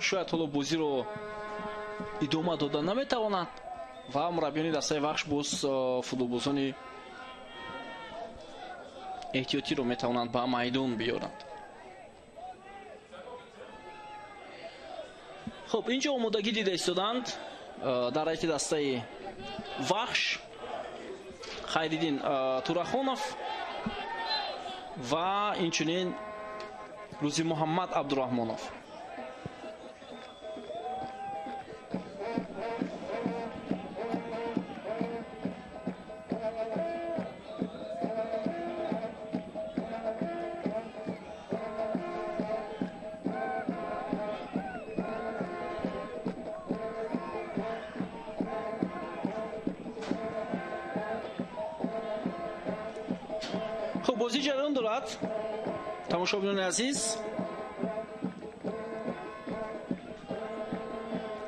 шояд ҳоло бозиро идома дода наметавонад ва мураббиёни дастаи Вахш боз футболбозони эҳтиётиро метавонанд ба майдон биёранд. Хуб, инҷо омодагӣ дида истоданд дар ҳайати дастаи Вахш Хайриддин Турахонов ва инчунин Рӯзи Муҳаммад Абдураҳмонов. Хуб, бозӣ ҷараён дорад, тамошобинони азиз.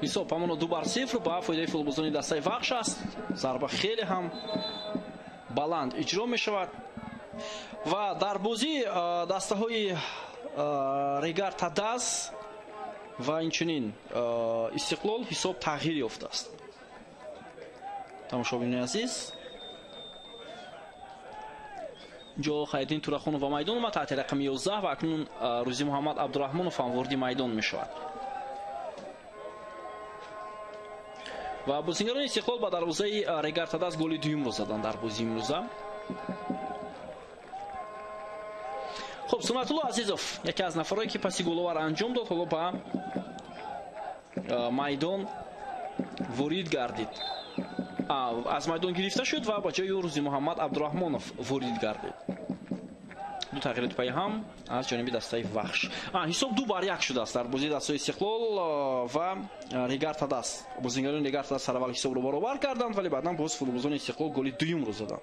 Ҳисоб ҳамоно 2-0 ба фоидаи футболбозони дастаи Вахш аст. Зарба хеле ҳам баланд иҷро мешавад ва дар бозӣ дастаҳои Регар Тадаз ва инчунин Истиқлол ҳисоб тағйир ёфтааст. Тамошобинони азиз, инҷо Хайриддин Турахонов ба майдон омад таҳти рақами 11 ва акнун Рӯзи Муҳаммад Абдураҳмонов ҳам вориди майдон мешавад. Ва бозингарони Истиқлол ба дарвозаи Регар Тадаз голи дуюмро заданд дар бозии имрӯза. Хуб, Сунатулло Азизов яке аз нафарое ки паси головар анҷом дод, ҳоло ба майдон ворид гардид. Аз майдон гирифта шуд ва ба ҷои ӯ Рӯзи Муҳаммад Абдураҳмонов ворид гардид. Ду тағйироти пайи ҳам аз ҷониби дастаи Вахш. Ҳисоб 2-1 шудааст дар бозии дастаи Истиқлол ва Регар Тадаз. Бозингарони Регар Тадаз сараввал ҳисобро баробар карданд, вале баъдан боз футболбозони Истиқлол голи дуюмро заданд.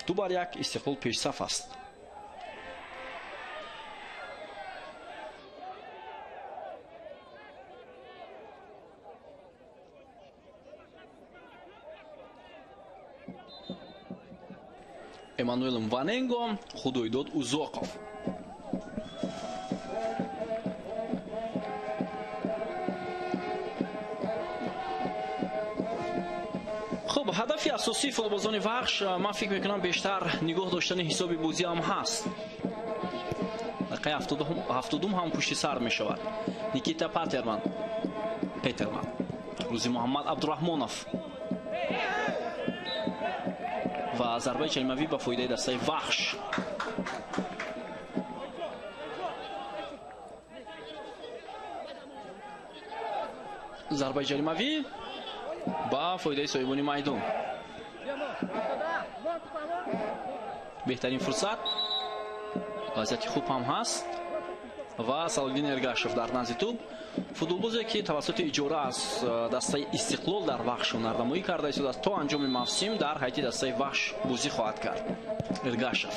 2-1 Истиқлол пешсаф аст. Эммануэл Мваненго, Худойдод Узоқов. Хуб, ҳадафи асосии футболбозони Вахш, ман фикр мекунам, бештар нигоҳ доштани ҳисоби бозӣ ҳам ҳаст. Дақиқаи 70 ҳам пушти сар мешавад. Никита Петерман, Рӯзи Муҳаммад Абдураҳмонов ва зарбаи ҷаримавӣ ба фоидаи дастаи Вахш. Зарбаи ҷаримавӣ ба фоидаи соҳибони майдон. Беҳтарин фурсат, вазъияти хуб ҳам ҳаст ва Салоҳиддин Эргашев дар назди тӯб, футболбозе ки тавассути иҷора аз дастаи Истиқлол дар Вахш ҳунарнамоӣ карда истодааст, то анҷоми мавсим дар ҳайати дастаи Вахш бозӣ хоҳад кард. Эргашев,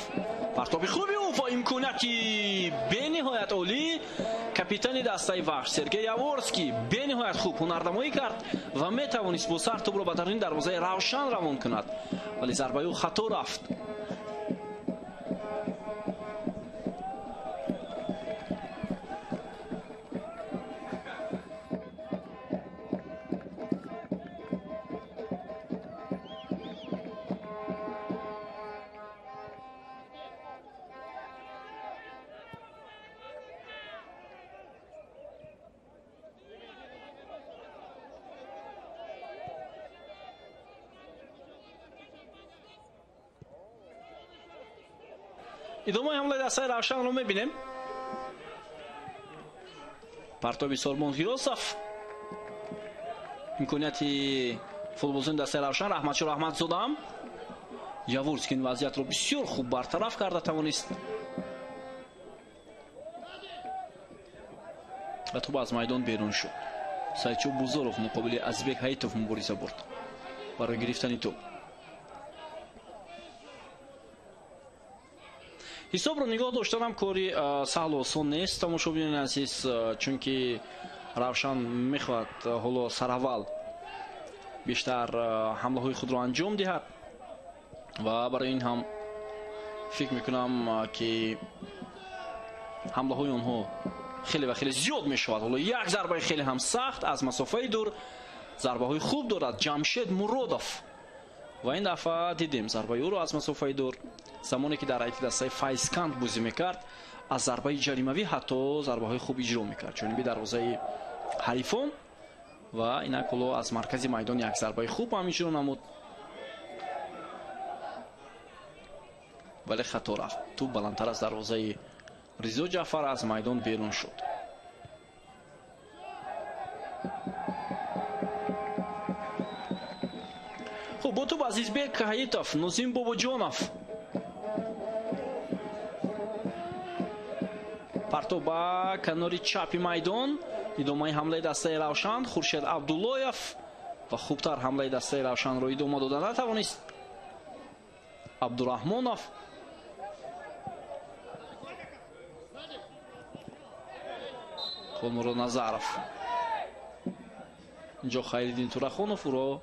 партоби хуби ӯ ва имконияти бениҳоят олӣ. Капитани дастаи Вахш Сергей Яворский бениҳоят хуб ҳунарнамоӣ кард ва метавонист бо сар тӯбро ба даруни дарвозаи Равшан равон кунад, вале зарбаи ӯ хато рафт. Идомаи ҳамлаи дастаи Равшанро мебинем. Партоби Сормон Ғиёсов, имконияти футболбозони дастаи Равшан. Раҳматшо Раҳматзодаам Яворский ин вазъиятро бисёр хуб бартараф карда тавонист ва тӯб аз майдон берун шуд. Сайчо Бузоров муқобили Азизбек Ҳаитов мубориза бурд барои гирифтани тӯб. Ҳисобро нигоҳ доштанам кори саҳлу осон нест, тамошобинони азиз, чунки Равшан мехоҳад ҳоло сараввал бештар ҳамлаҳои худро анҷом диҳад ва барои ин ҳам фикр мекунам ки ҳамлаҳои онҳо хеле ва хеле зиёд мешавад. Ҳоло як зарбаи хеле ҳам сахт аз масофаи дур, зарбаҳои хуб дорад Ҷамшед Муродов ва ин дафъа дидем зарбаи ӯро аз масофаи дур. Замоне ки дар ҳайати дастаи Файзканд бозӣ мекард, аз зарбаи ҷаримавӣ ҳатто зарбаҳои хуб иҷро мекард ҷониби дарвозаи ҳарифон ва инак ҳоло аз маркази майдон як зарбаи хуб ҳам иҷро намуд, вале хато рафт. Тӯб баландтар аз дарвозаи Ризо Ҷафар аз майдон берун шуд. Хуб, бо тӯб Азизбек Ҳаитов, Нозим Бобоҷонов. Партоб ба канори чапи майдон. Идомаи ҳамлаи дастаи Равшан. Хуршед Абдуллоев ва хубтар ҳамлаи дастаи Равшанро идома дода натавонист. Абдураҳмонов. Холмурод Назаров. Инҷо Хайриддин Турахонов ӯро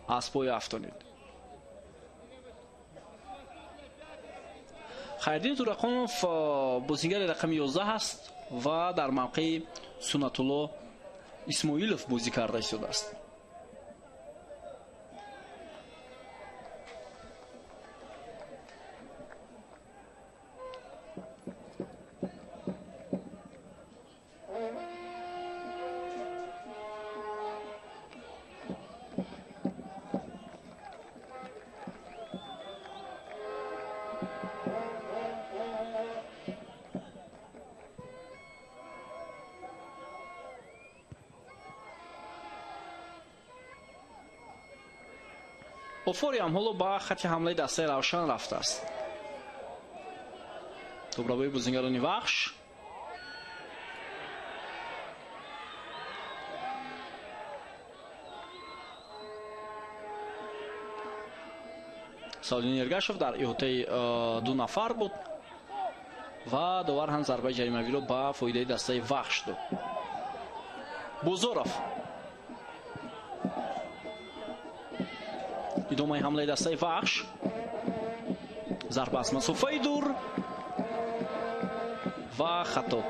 аз пой афтонид. Хайриддин Турахонов бозингари рақами 11 аст ва дар мавқеи Сунатулло Исмоилов бозӣ карда истодааст. Офори ҳам ҳоло ба хати ҳамлаи дастаи Равшан рафтааст. Тӯбравои бозингарони Вахш. Салиддин Эргашев дар иҳотаи ду нафар буд ва довар ҳам зарбаи ҷаримавиро ба фоидаи дастаи Вахш дод. Бозоров. Идомаи ҳамлаи дастаи Вахш. Зарба аз масофаи дур ва хато.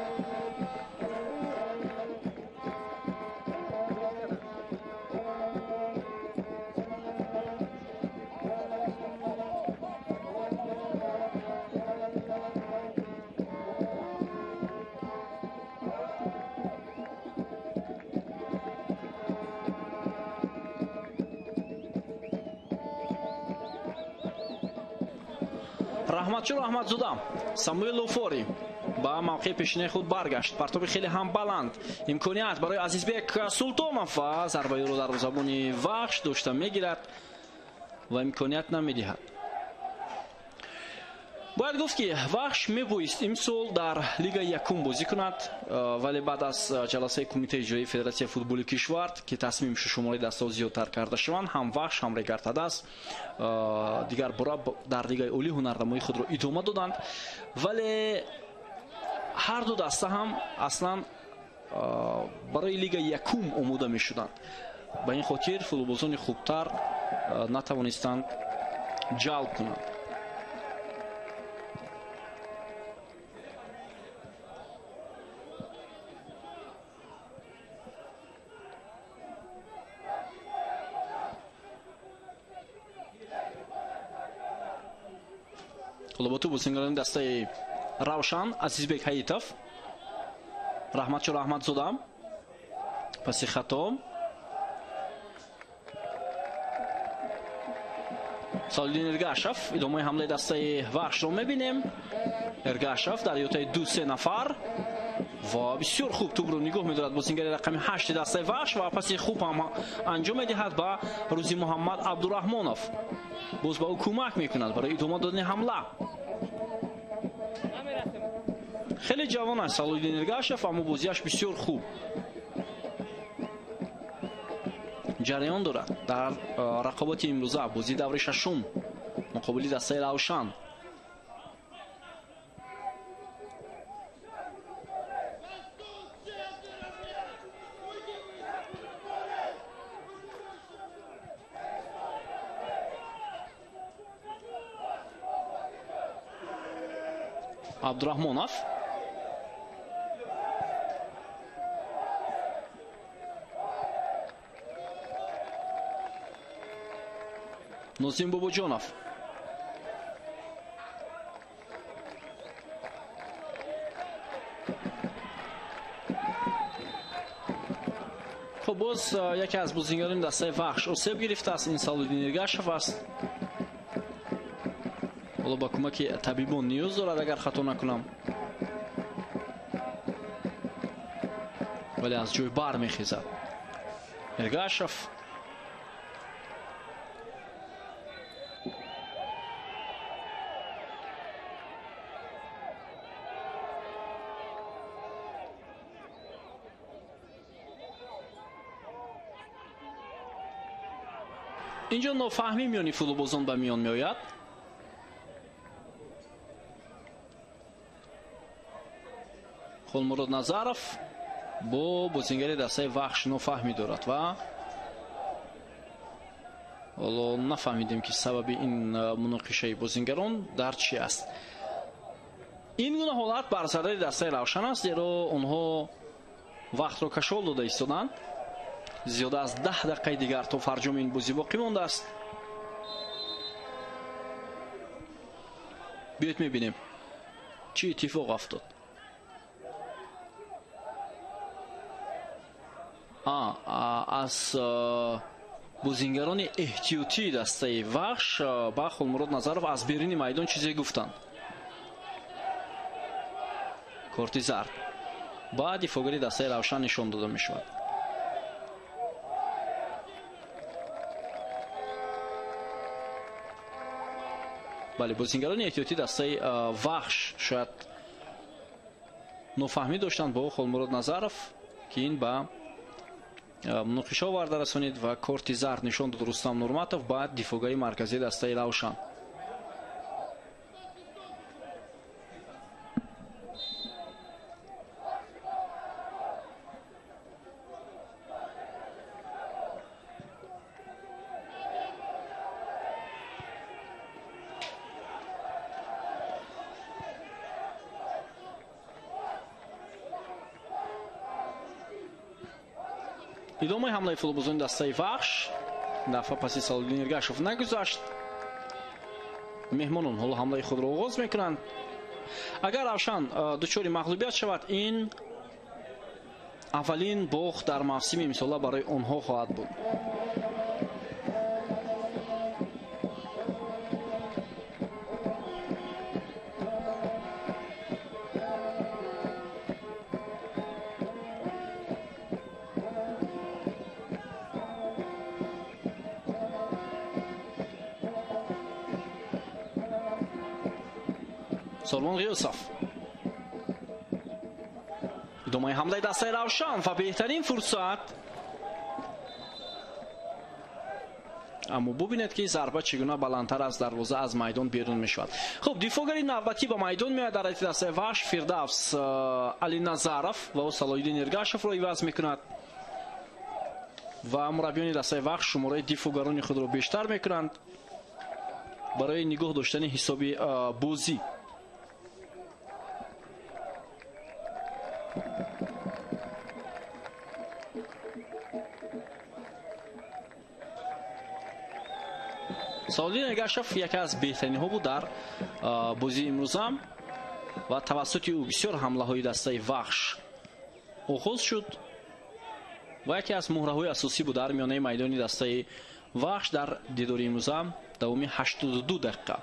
Раҳматшур Аҳмадзода, Самуэл Офори ба мавқеи пешинаи худ баргашт. Партоби хеле ҳам баланд. Имконият барои Азизбек Султонов ва зарбаи ӯро дарвозабони Вахш дошта мегирад ва имконият намедиҳад. Бояд гуфт, ки Вахш мебоист имсол дар Лигаи якум бозӣ кунад, вале баъд аз ҷаласаи Кумитаи иҷроии Федератсияи футболи кишвар, ки тасмим шуд шумораи дастаҳо зиёдтар карда шаванд, ҳам Вахш, ҳам Регар-ТадАЗ дигар бора дар Лигаи олӣ ҳунарнамоии худро идома доданд. Вале ҳар ду даста ҳам аслан барои Лигаи якум омода мешуданд. Ба ин хотир футболбозони хубтар натавонистанд ҷалб кунанд. Ҳоло бо тӯб бозингарони дастаи Равшан, Азизбек Ҳаитов, Раҳматшур Аҳмадзода, паси хато. Салиддин Эргашев, идомаи ҳамлаи дастаи Вахшро мебинем. Эргашев дар иҳотаи ду-се нафар ва бисёр хуб тӯбро нигоҳ медорад бозингари рақами 8 дастаи Вахш ва паси хуб ҳам анҷом медиҳад ба Рӯзи Муҳаммад Абдураҳмонов. Боз ба ӯ кӯмак мекунад барои идома додани ҳамла. Хеле ҷавон аст Салоҳиддин Эргашев, аммо бозиаш бисёр хуб ҷараён дорад дар рақобати имрӯза. Бозии даври шашум муқобили дастаи Равшан. Абдурахмонов. Нозим Бобоҷонов. Хуб, боз яке аз бозингарони дастаи Вахш осеб гирифтааст. Ин Салоҳиддин Эргашев аст. Ҳоло ба кӯмаки табибон ниёз дорад, агар хато накунам. Вале аз ҷой бармехезад Эргашев. Инҷо нофаҳмӣ миёни футболбозон ба миён меояд. Холмурод Назаров бо бозингари дастаи Вахш нофаҳмӣ дорад ва ҳоло нафаҳмидем, ки сабаби ин муноқишаи бозингарон дар чӣ аст. Ин гуна ҳолат бар зарари дастаи Равшан аст, зеро онҳо вақтро кашол дода истоданд. Зиёда аз 10 дақиқаи дигар то фарҷоми ин бозӣ боқӣ мондааст. Биёед мебинем, чӣ иттифоқ афтод. Аз бозингарони эҳтиётии дастаи Вахш ба Холмурод Назаров аз беруни майдон чизе гуфтанд. Корти зард ба дифоъгари дастаи Равшан нишон дода мешавад. Бале, бозингарони эҳтиётӣ дастаи Вахш шояд нофаҳмӣ доштанд бо Холмурод Назаров, ки ин ба муноқиша оварда расонид ва корти зард нишон дод Рустам Нурматов ба дифоъгари марказии дастаи Равшан. Идомаи ҳамлаи футболбозони дастаи Вахш дафъа паси Салолиддин Эргашев нагузашт. Меҳмонон ҳоло ҳамлаи худро оғоз мекунанд. Агар Равшан дучори мағлубият шавад, ин аввалин бохт дар мавсими имсола барои онҳо хоҳад буд. Сормон Ғиёсов. Идомаи ҳамлаи дастаи Равшан ва беҳтарин фурсат. Аммо бубинед, ки зарба чӣ гуна баландтар аз дарвоза аз майдон берун мешавад. Хуб, дифоъгари навбатӣ ба майдон меояд дар ҳайати дастаи Вахш Фирдавс Алиназаров ва ӯ Салоҳиддин Эргашевро иваз мекунад ва мураббиёни дастаи Вахш шумораи дифоъгарони худро бештар мекунанд барои нигоҳ доштани ҳисоби бозӣ. Салолиддин Эргашев яке аз беҳтаринҳо буд дар бозии имрӯзам ва тавассути ӯ бисёр ҳамлаҳои дастаи Вахш оғоз шуд ва яке аз муҳраҳои асосӣ буд дар миёнаи майдони дастаи Вахш дар дидори имрӯзам давоми 82 дақиқа.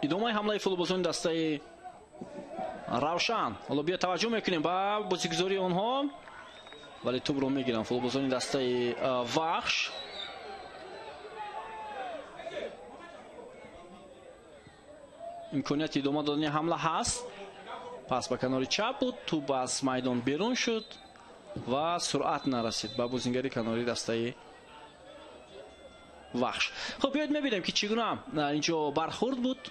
Идомаи ҳамлаи футболбозони дастаи Равшан. Ҳоло биё таваҷҷӯҳ мекунем ба бозигузории онҳо, вале тӯбро мегиранд футболбозони дастаи Вахш. Имконияти идома додани ҳамла ҳаст. Пас ба канори чап буд, тӯб аз майдон берун шуд ва суръат нарасид ба бозингари канори дастаи Вахш. Хуб, биёед мебинем, ки чӣ гуна инҷо бархӯрд буд.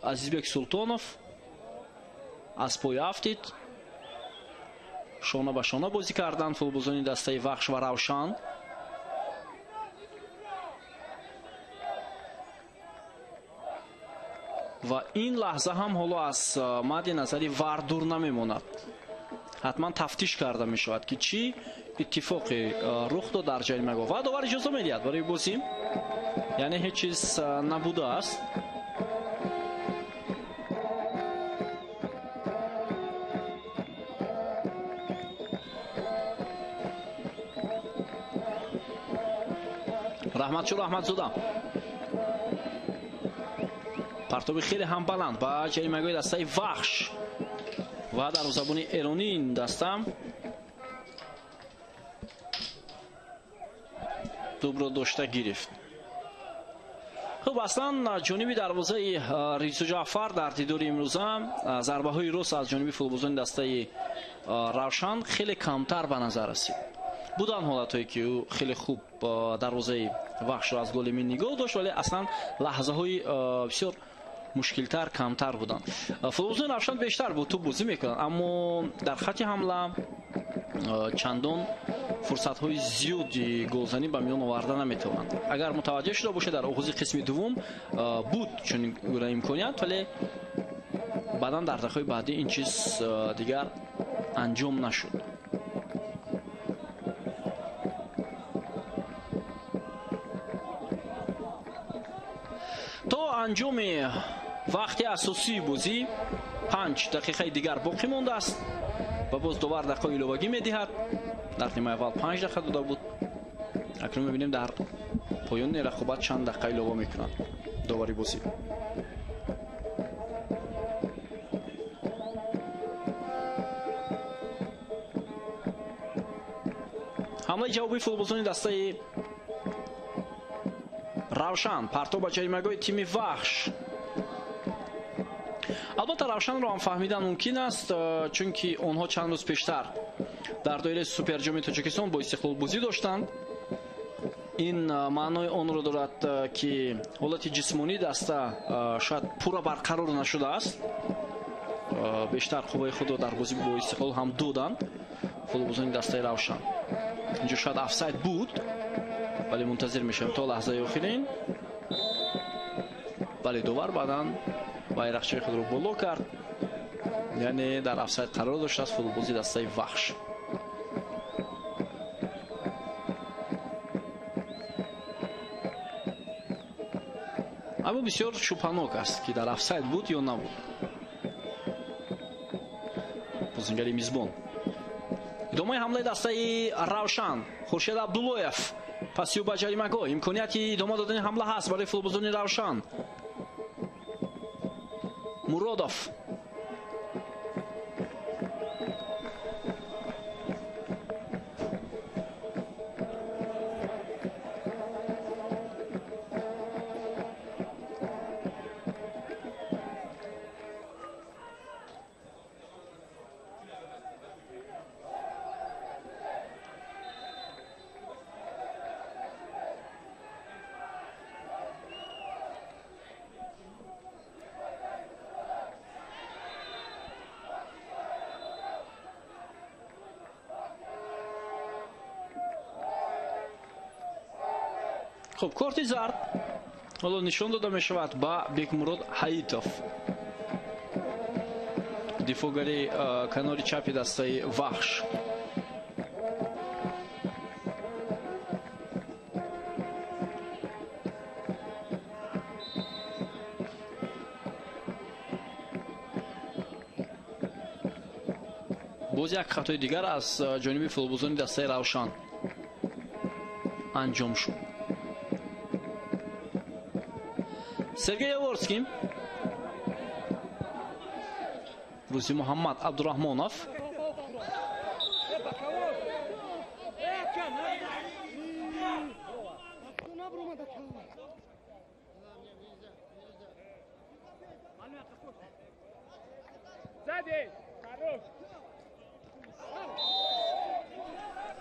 Азизбек Султонов аз пой афтид. Шона ба шона бозӣ карданд футболбозони дастаи Вахш ва Равшан. Ва ин лаҳза ҳам ҳоло аз мадди назари ВАР дур намемонад. Ҳатман тафтиш карда мешавад, ки чӣ иттифоқе рух дод дар ҷаримагоҳ ва довар иҷоза медиҳад барои бозӣ, яъне ҳеҷ чиз набудааст. Раҳматшур Аҳмадзода. Партоби хеле ҳам баланд ба ҷаримагоҳи дастаи Вахш ва дарвозабони эронӣ ин даста тӯбро дошта гирифт. Хуб, аслан ҷониби дарвозаи Ризо Ҷаъфар дар дидори имрӯза зарбаҳои рост аз ҷониби футболбозони дастаи Равшан хеле камтар ба назар расид. Буданд ҳолатҳое, ки ӯ хеле хуб дарвозаи Вахшро аз голи мин нигоҳ дошт, вале аслан лаҳзаҳои бисёр мушкилтар камтар буданд. Футболбозони Равшан бештар бо тӯб бозӣ мекунанд, аммо дар хатти ҳамла чандон фурсатҳои зиёди голзанӣ ба миён оварда наметавонанд. Агар мутаваҷҷеҳ шуда бошед, дар оғози қисми дуввум буд чунин гуна имконият, вале баъдан дар дақиқаҳои баъдӣ ин чиз дигар анҷом нашуд. То анҷоми вақти асосии бозӣ 5 дақиқаи дигар боқӣ мондааст ва боз довар дақиқаи иловагӣ медиҳад. Дар нимаи аввал 5 дақиқа дода буд. Акнун мебинем дар поёни рақобат чанд дақиқа илова мекунад Довари бозӣ. Ҳамлаи ҷавобии футболбозони дастаи Равшан, партоб ба ҷаримагоҳи тими Вахш. Албатта Равшанро ҳам фаҳмидан мумкин аст, чунки онҳо чанд рӯз пештар дар доираи Суперҷоми Тоҷикистон бо Истиқлол бозӣ доштанд. Ин маънои онро дорад, ки ҳолати ҷисмонии даста шояд пурра барқарор нашудааст. Бештар қувваи худро дар бозӣ бо Истиқлол ҳам доданд футболбозони дастаи Равшан. Инҷо шояд офсайд буд, вале мунтазир мешавем то лаҳзаи охирин. Вале довар баъдан байрақчаи худро боло кард, яъне дар офсайд қарор доштааст футболбози дастаи Вахш. Аммо бисёр шубҳанок аст, ки дар офсайд буд ё набуд. Бозингари мизбон. Идомаи ҳамлаи дастаи Равшан. Хуршед Абдуллоев пасиу ба ҷаримагоҳ. Имконияти идома додани ҳамла ҳаст барои футболбозони Равшан. Муродов. Хуб, корти зард ҳоло нишон дода мешавад ба Бекмурод Ҳаитов, дифоъгари канори чапи дастаи Вахш. Боз як хатои дигар аз ҷониби футболбозони дастаи Равшан анҷом шуд. Сергей Яворский, Рӯзи Муҳаммад Абдурахмонов,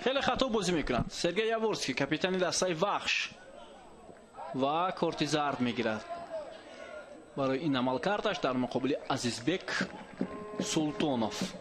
хеле хато бозӣ мекунад. Сергей Яворский, капитани дастаи Вахш, ва корти зард мегирад барои ин амалкардаш дар муқобили Азизбек Султонов.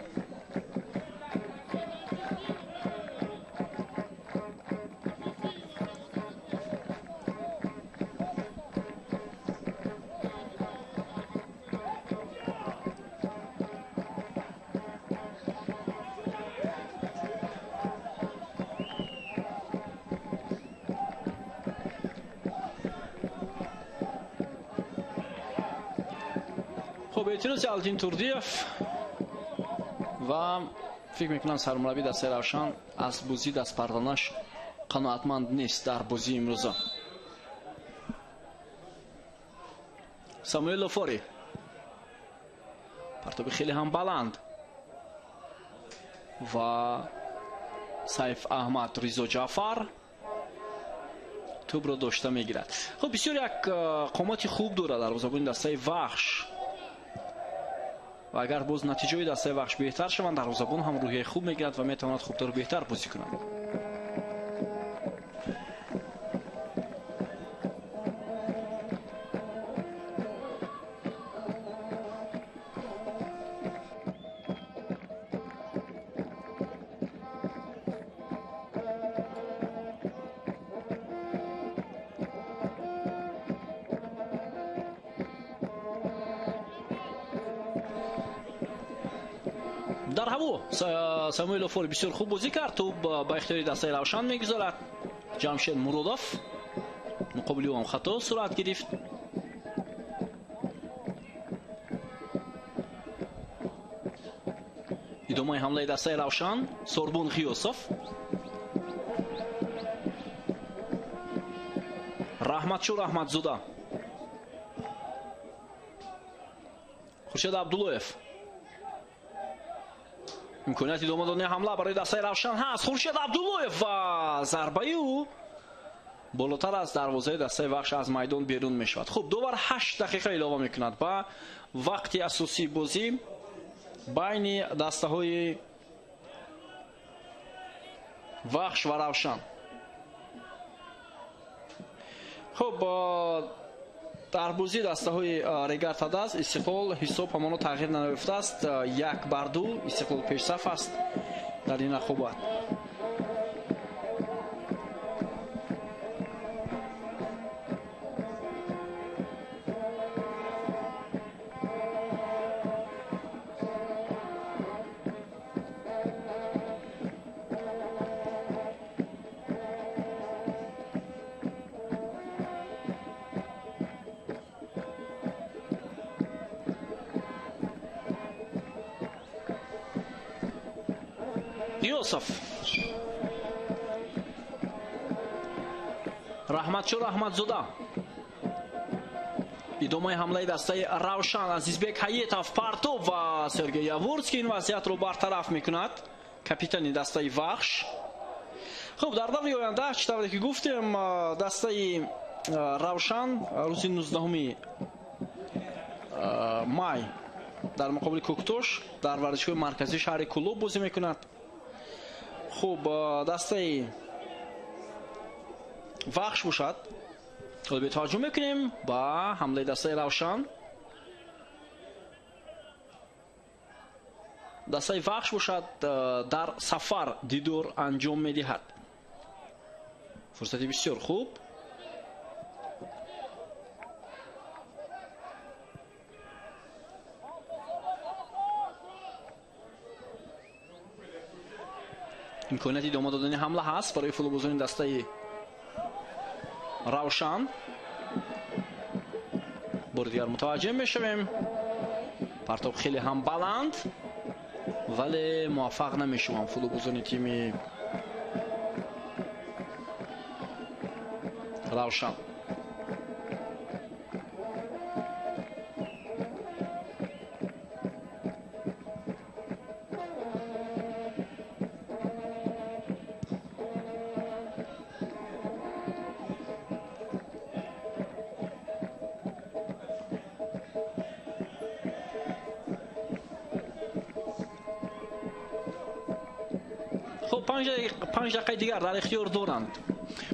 Хуб, эътирози Алдин Турдиев ва фикр мекунам сармураббии дастаи Равшан аз бозӣ дастпарданаш қаноатманд нест дар бозии имрӯза. Самуэл Лофори, партоби хеле ҳам баланд ва Сайф Аҳмад Ризо Ҷаъфар тӯбро дошта мегирад. Хуб, бисёр як қомати хуб дорад дарвозабони дастаи Вахш. Ва агар боз натиҷаи дастаи Вахш беҳтар шаванд, дарвозабон ҳам рӯҳияи хуб мегирад ва метавонад хубтару беҳтар бозӣ кунад. Дар ҳаво Самуэл Офори бисёр хуб бозӣ кард. Тӯб ба ихтиёри дастаи Равшан мегузарад. Ҷамшед Муродов муқобили ӯ ҳам хато сурат гирифт. Идомаи ҳамлаи дастаи Равшан, Сорбон Ғиёсов, Раҳматшо Раҳматзода. Хуршед Абдуллоев. Имконияти идома додани ҳамла барои дастаи Равшан ҳаст. Хуршед Абдуллоев ва зарбаи ӯ болотар аз дарвозаи дастаи Вахш аз майдон берун мешавад. Хуб, довар 8 дақиқа илова мекунад ба вақти асосии бозӣ байни дастаҳои Вахш ва Равшан. Хуб, дар бозии дастаҳои Регар-ТадАЗ Истиқлол ҳисоб ҳамоно тағйир наёфтааст. 1-2 Истиқлол пешсаф аст дар ин рақобат. Ғиёсов, Раҳматшо Раҳматзода. Идомаи ҳамлаи дастаи Равшан. Азизбек Ҳаетов партов ва Сергей Яворский ин вазъиятро бартараф мекунад, капитани дастаи Вахш. Хуб, дар даври оянда, чӣ тавре ки гуфтем, дастаи Равшан рӯзи 19 май дар муқобили Кӯктош дар варзишгоҳи марказии шаҳри Кӯлоб бозӣ мекунад. Хуб, дастаи Вахш бошад. Ҳоло бетаваҷҷӯҳ мекунем ба ҳамлаи дастаи Равшан. Дастаи Вахш бошад дар сафар дидор анҷом медиҳад. Фурсати бисёр хуб. Имконияти идома додани ҳамла ҳаст барои футболбозони дастаи Равшан. Бори дигар мутаваҷҷеҳ мешавем. Партоб хеле ҳам баланд, вале муваффақ намешаванд футболбозони тими Равшан. Хуб, 5 дақиқаи дигар дар ихтиёр доранд.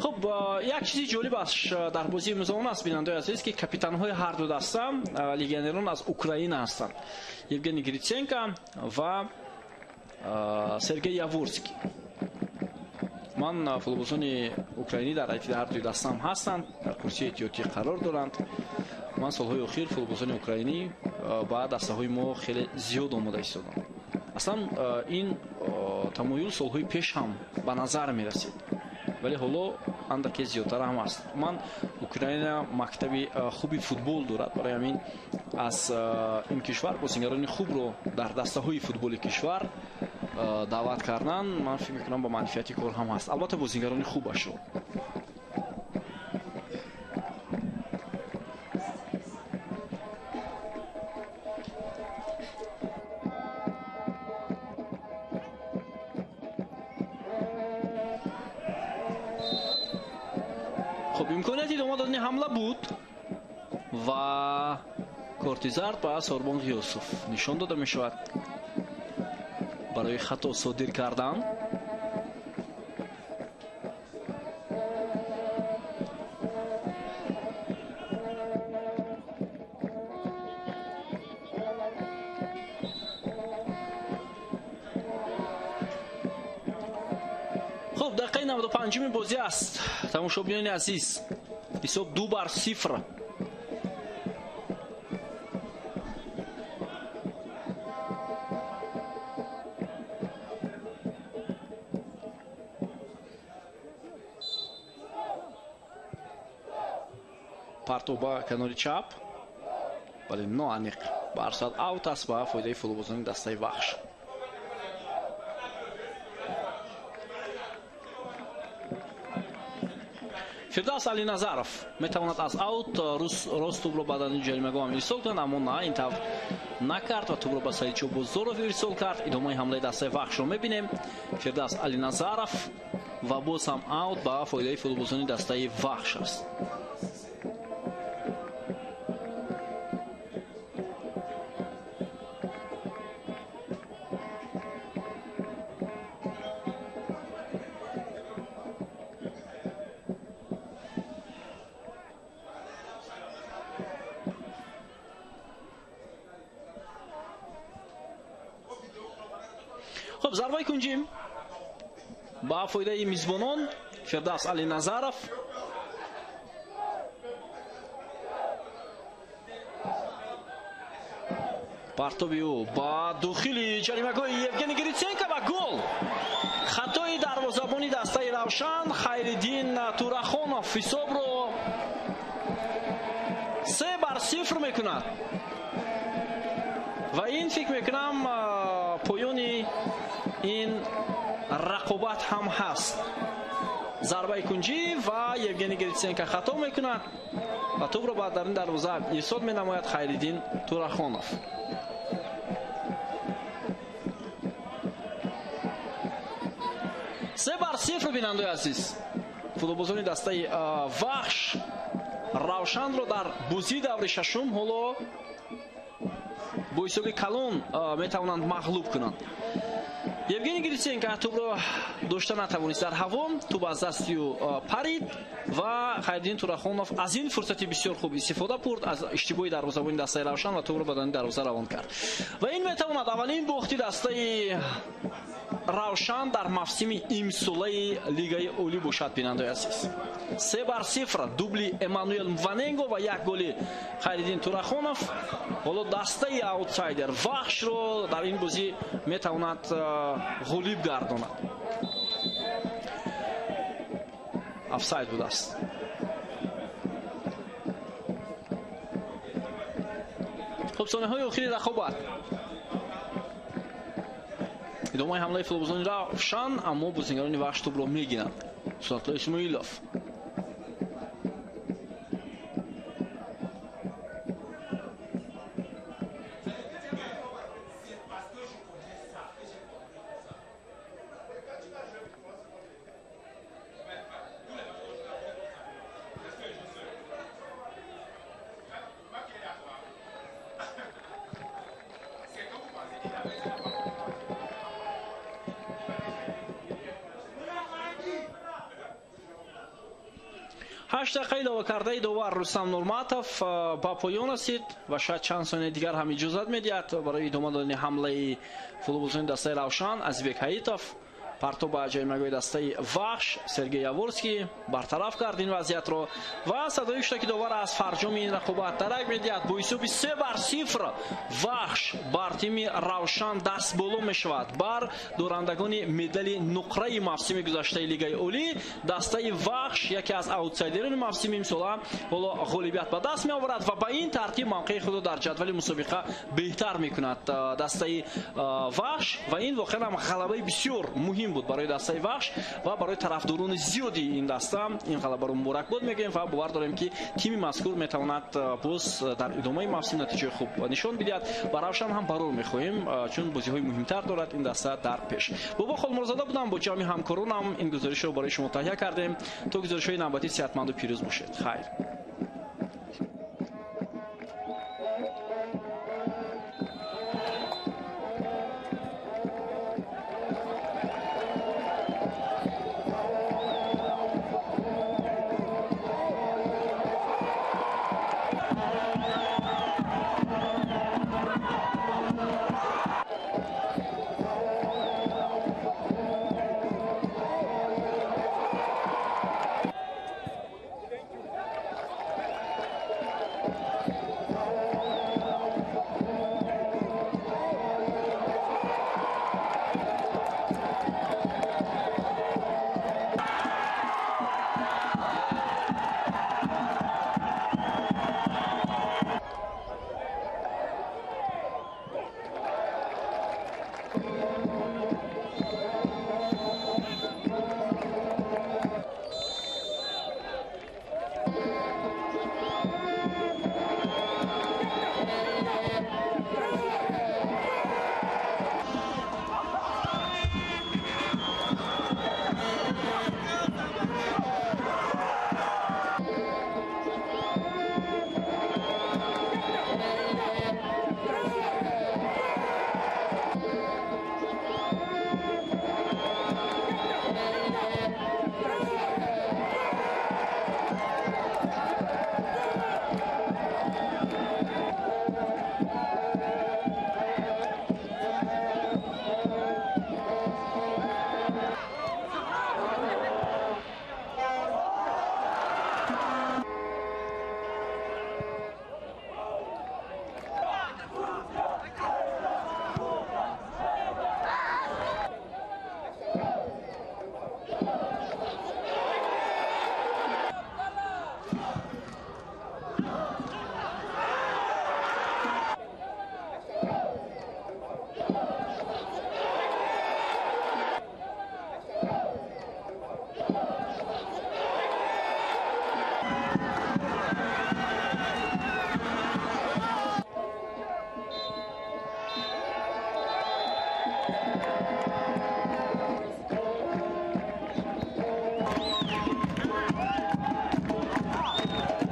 Хуб, як чизи ҷолиб аст дар бозии имрӯза он аст, бинандаои азиз, ки капитанҳои ҳар ду даста легионерон аз Украина ҳастанд. Евгений Гриценко ва Сергей Яворский. Ман футболбозони украинӣ дар ҳайати ҳар дуи даста ҳам ҳастанд, дар курсии эҳтиётӣ қарор доранд. Ман солҳои охир футболбозони украинӣ ба дастаҳои мо хеле зиёд омода истоданд. Аслан ин тамоюл солҳои пеш ҳам ба назар мерасид, вале ҳоло андаке зиёдтар ҳам аст. Ман Украина мактаби хуби футбол дорад, барои ҳамин аз ин кишвар бозингарони хубро дар дастаҳои футболи кишвар даъват кардан, ман фикр мекунам, ба манфиати кор ҳам ҳаст. Албатта бозингарони хубашро. Хуб, имконияти идома додани ҳамла буд ва корти зард ба Сорбон Ғиёсов нишон дода мешавад барои хато содир кардан. Хуб, дақиқаи 95-уми бозӣ аст. Тамошобинони азиз, ҳисоб 2-0. Партов ба канори чап, вале ноаниқ. Ба ҳар сурат аут аст ба фоидаи футболбозони дастаи Вахш. Фирдавс Алиназаров метавонад аз аут рост тӯбро ба даруни ҷаримагоҳ ҳам ирсол кунад, аммо на, ин тавр накард ва тӯбро ба Саидшо Бозоров ирсол кард. Идомаи ҳамлаи дастаи Вахшро мебинем. Фирдавс Алиназаров ва боз ҳам аут ба фоидаи футболбозони дастаи Вахш аст. Хуб, зарбаи кунҷӣ ба фоидаи мизбонон. Фирдавс Алиназаров партоби ӯ ба дохили ҷаримагоҳи Евгений Гриценко ва гол. Хатои дарвозабони дастаи Равшан Хайриддин Турахонов ҳисобро 3-0 мекунад ва ин фикр мекунам поёни ин рақобат ҳам ҳаст. Зарбаи кунҷӣ ва Евгений Гриценко хато мекунад ва тӯбро ба даруни дарвоза ирсол менамояд Хайриддин Турахонов. 3-0 бинандаи азиз, футболбозони дастаи Вахш Равшанро дар бозии даври шашум ҳоло бо ҳисоби калон метавонанд мағлуб кунанд. Евгений Гриценко тӯбро дошта натавонист дар ҳаво, тӯб аз дасти ӯ парид ва Хайриддин Турахонов аз ин фурсати бисёр хуб истифода бурд, аз иштибоҳи дарвозабони дастаи Равшан ва тӯбро ба даруни дарвоза равон кард. Ва ин метавонад аввалин бохти дастаи Равшан дар мавсими имсолаи Лигаи Олӣ бошад, бинандаи азиз. 3-0 дубли Эммануэл Мваненго ва як голи Хайриддин Турахонов. Ҳоло дастаи аутсайдер Вахшро дар ин бозӣ метавонад ғолиб гардонад. Офсайд будааст. Хуб, сониҳои охири рақобат. Идомаи ҳамлаи футболбозони Равшан, аммо бозигарони Вахш тӯбро мегиранд. Сунатулло Исмоилов. 8 дақиқа илова кардаи довар Рустам Нурматов ба поён расид ва шояд чанд сонияи дигар ҳам иҷозат медиҳад барои идома додани ҳамлаи футболбозони дастаи Равшан. Азизбек Ҳаитов партоб ба ҷаримагоҳи дастаи Вахш. Сергей Яворский бартараф кард ин вазъиятро ва садои шудаки довар аз фарҷоми ин рақобат дарак медиҳад. Бо ҳисоби 3-0 Вахш бар тими Равшан даст боло мешавад. Бар дорандагони медали нуқраи мавсими гузаштаи Лигаи Олӣ дастаи Вахш яке аз аутсайдерони мавсими имсола ҳоло ғолибият ба даст меоварад ва ба ин тартиб мавқеи худро дар ҷадвали мусобиқа беҳтар мекунад дастаи Вахш ва ин воқеан ҳам ғалабаи бисёр муҳим буд барои дастаи Вахш ва барои тарафдорони зиёди ин даста. Ин ғалабаро муборакбод мегӯем ва бовар дорем, ки тими мазкур метавонад боз дар идомаи мавсим натиҷаи хуб нишон бидиҳад ва Равшан ҳам барор мехоҳем, чун бозиҳои муҳимтар дорад ин даста дар пеш. Бобо Холмурзода будам бо ҷамъи ҳамкоронам. Ин гузоришро барои шумо таҳия кардем. То гузоришҳои навбатӣ сиҳатманду пирӯз бошед. Хайр.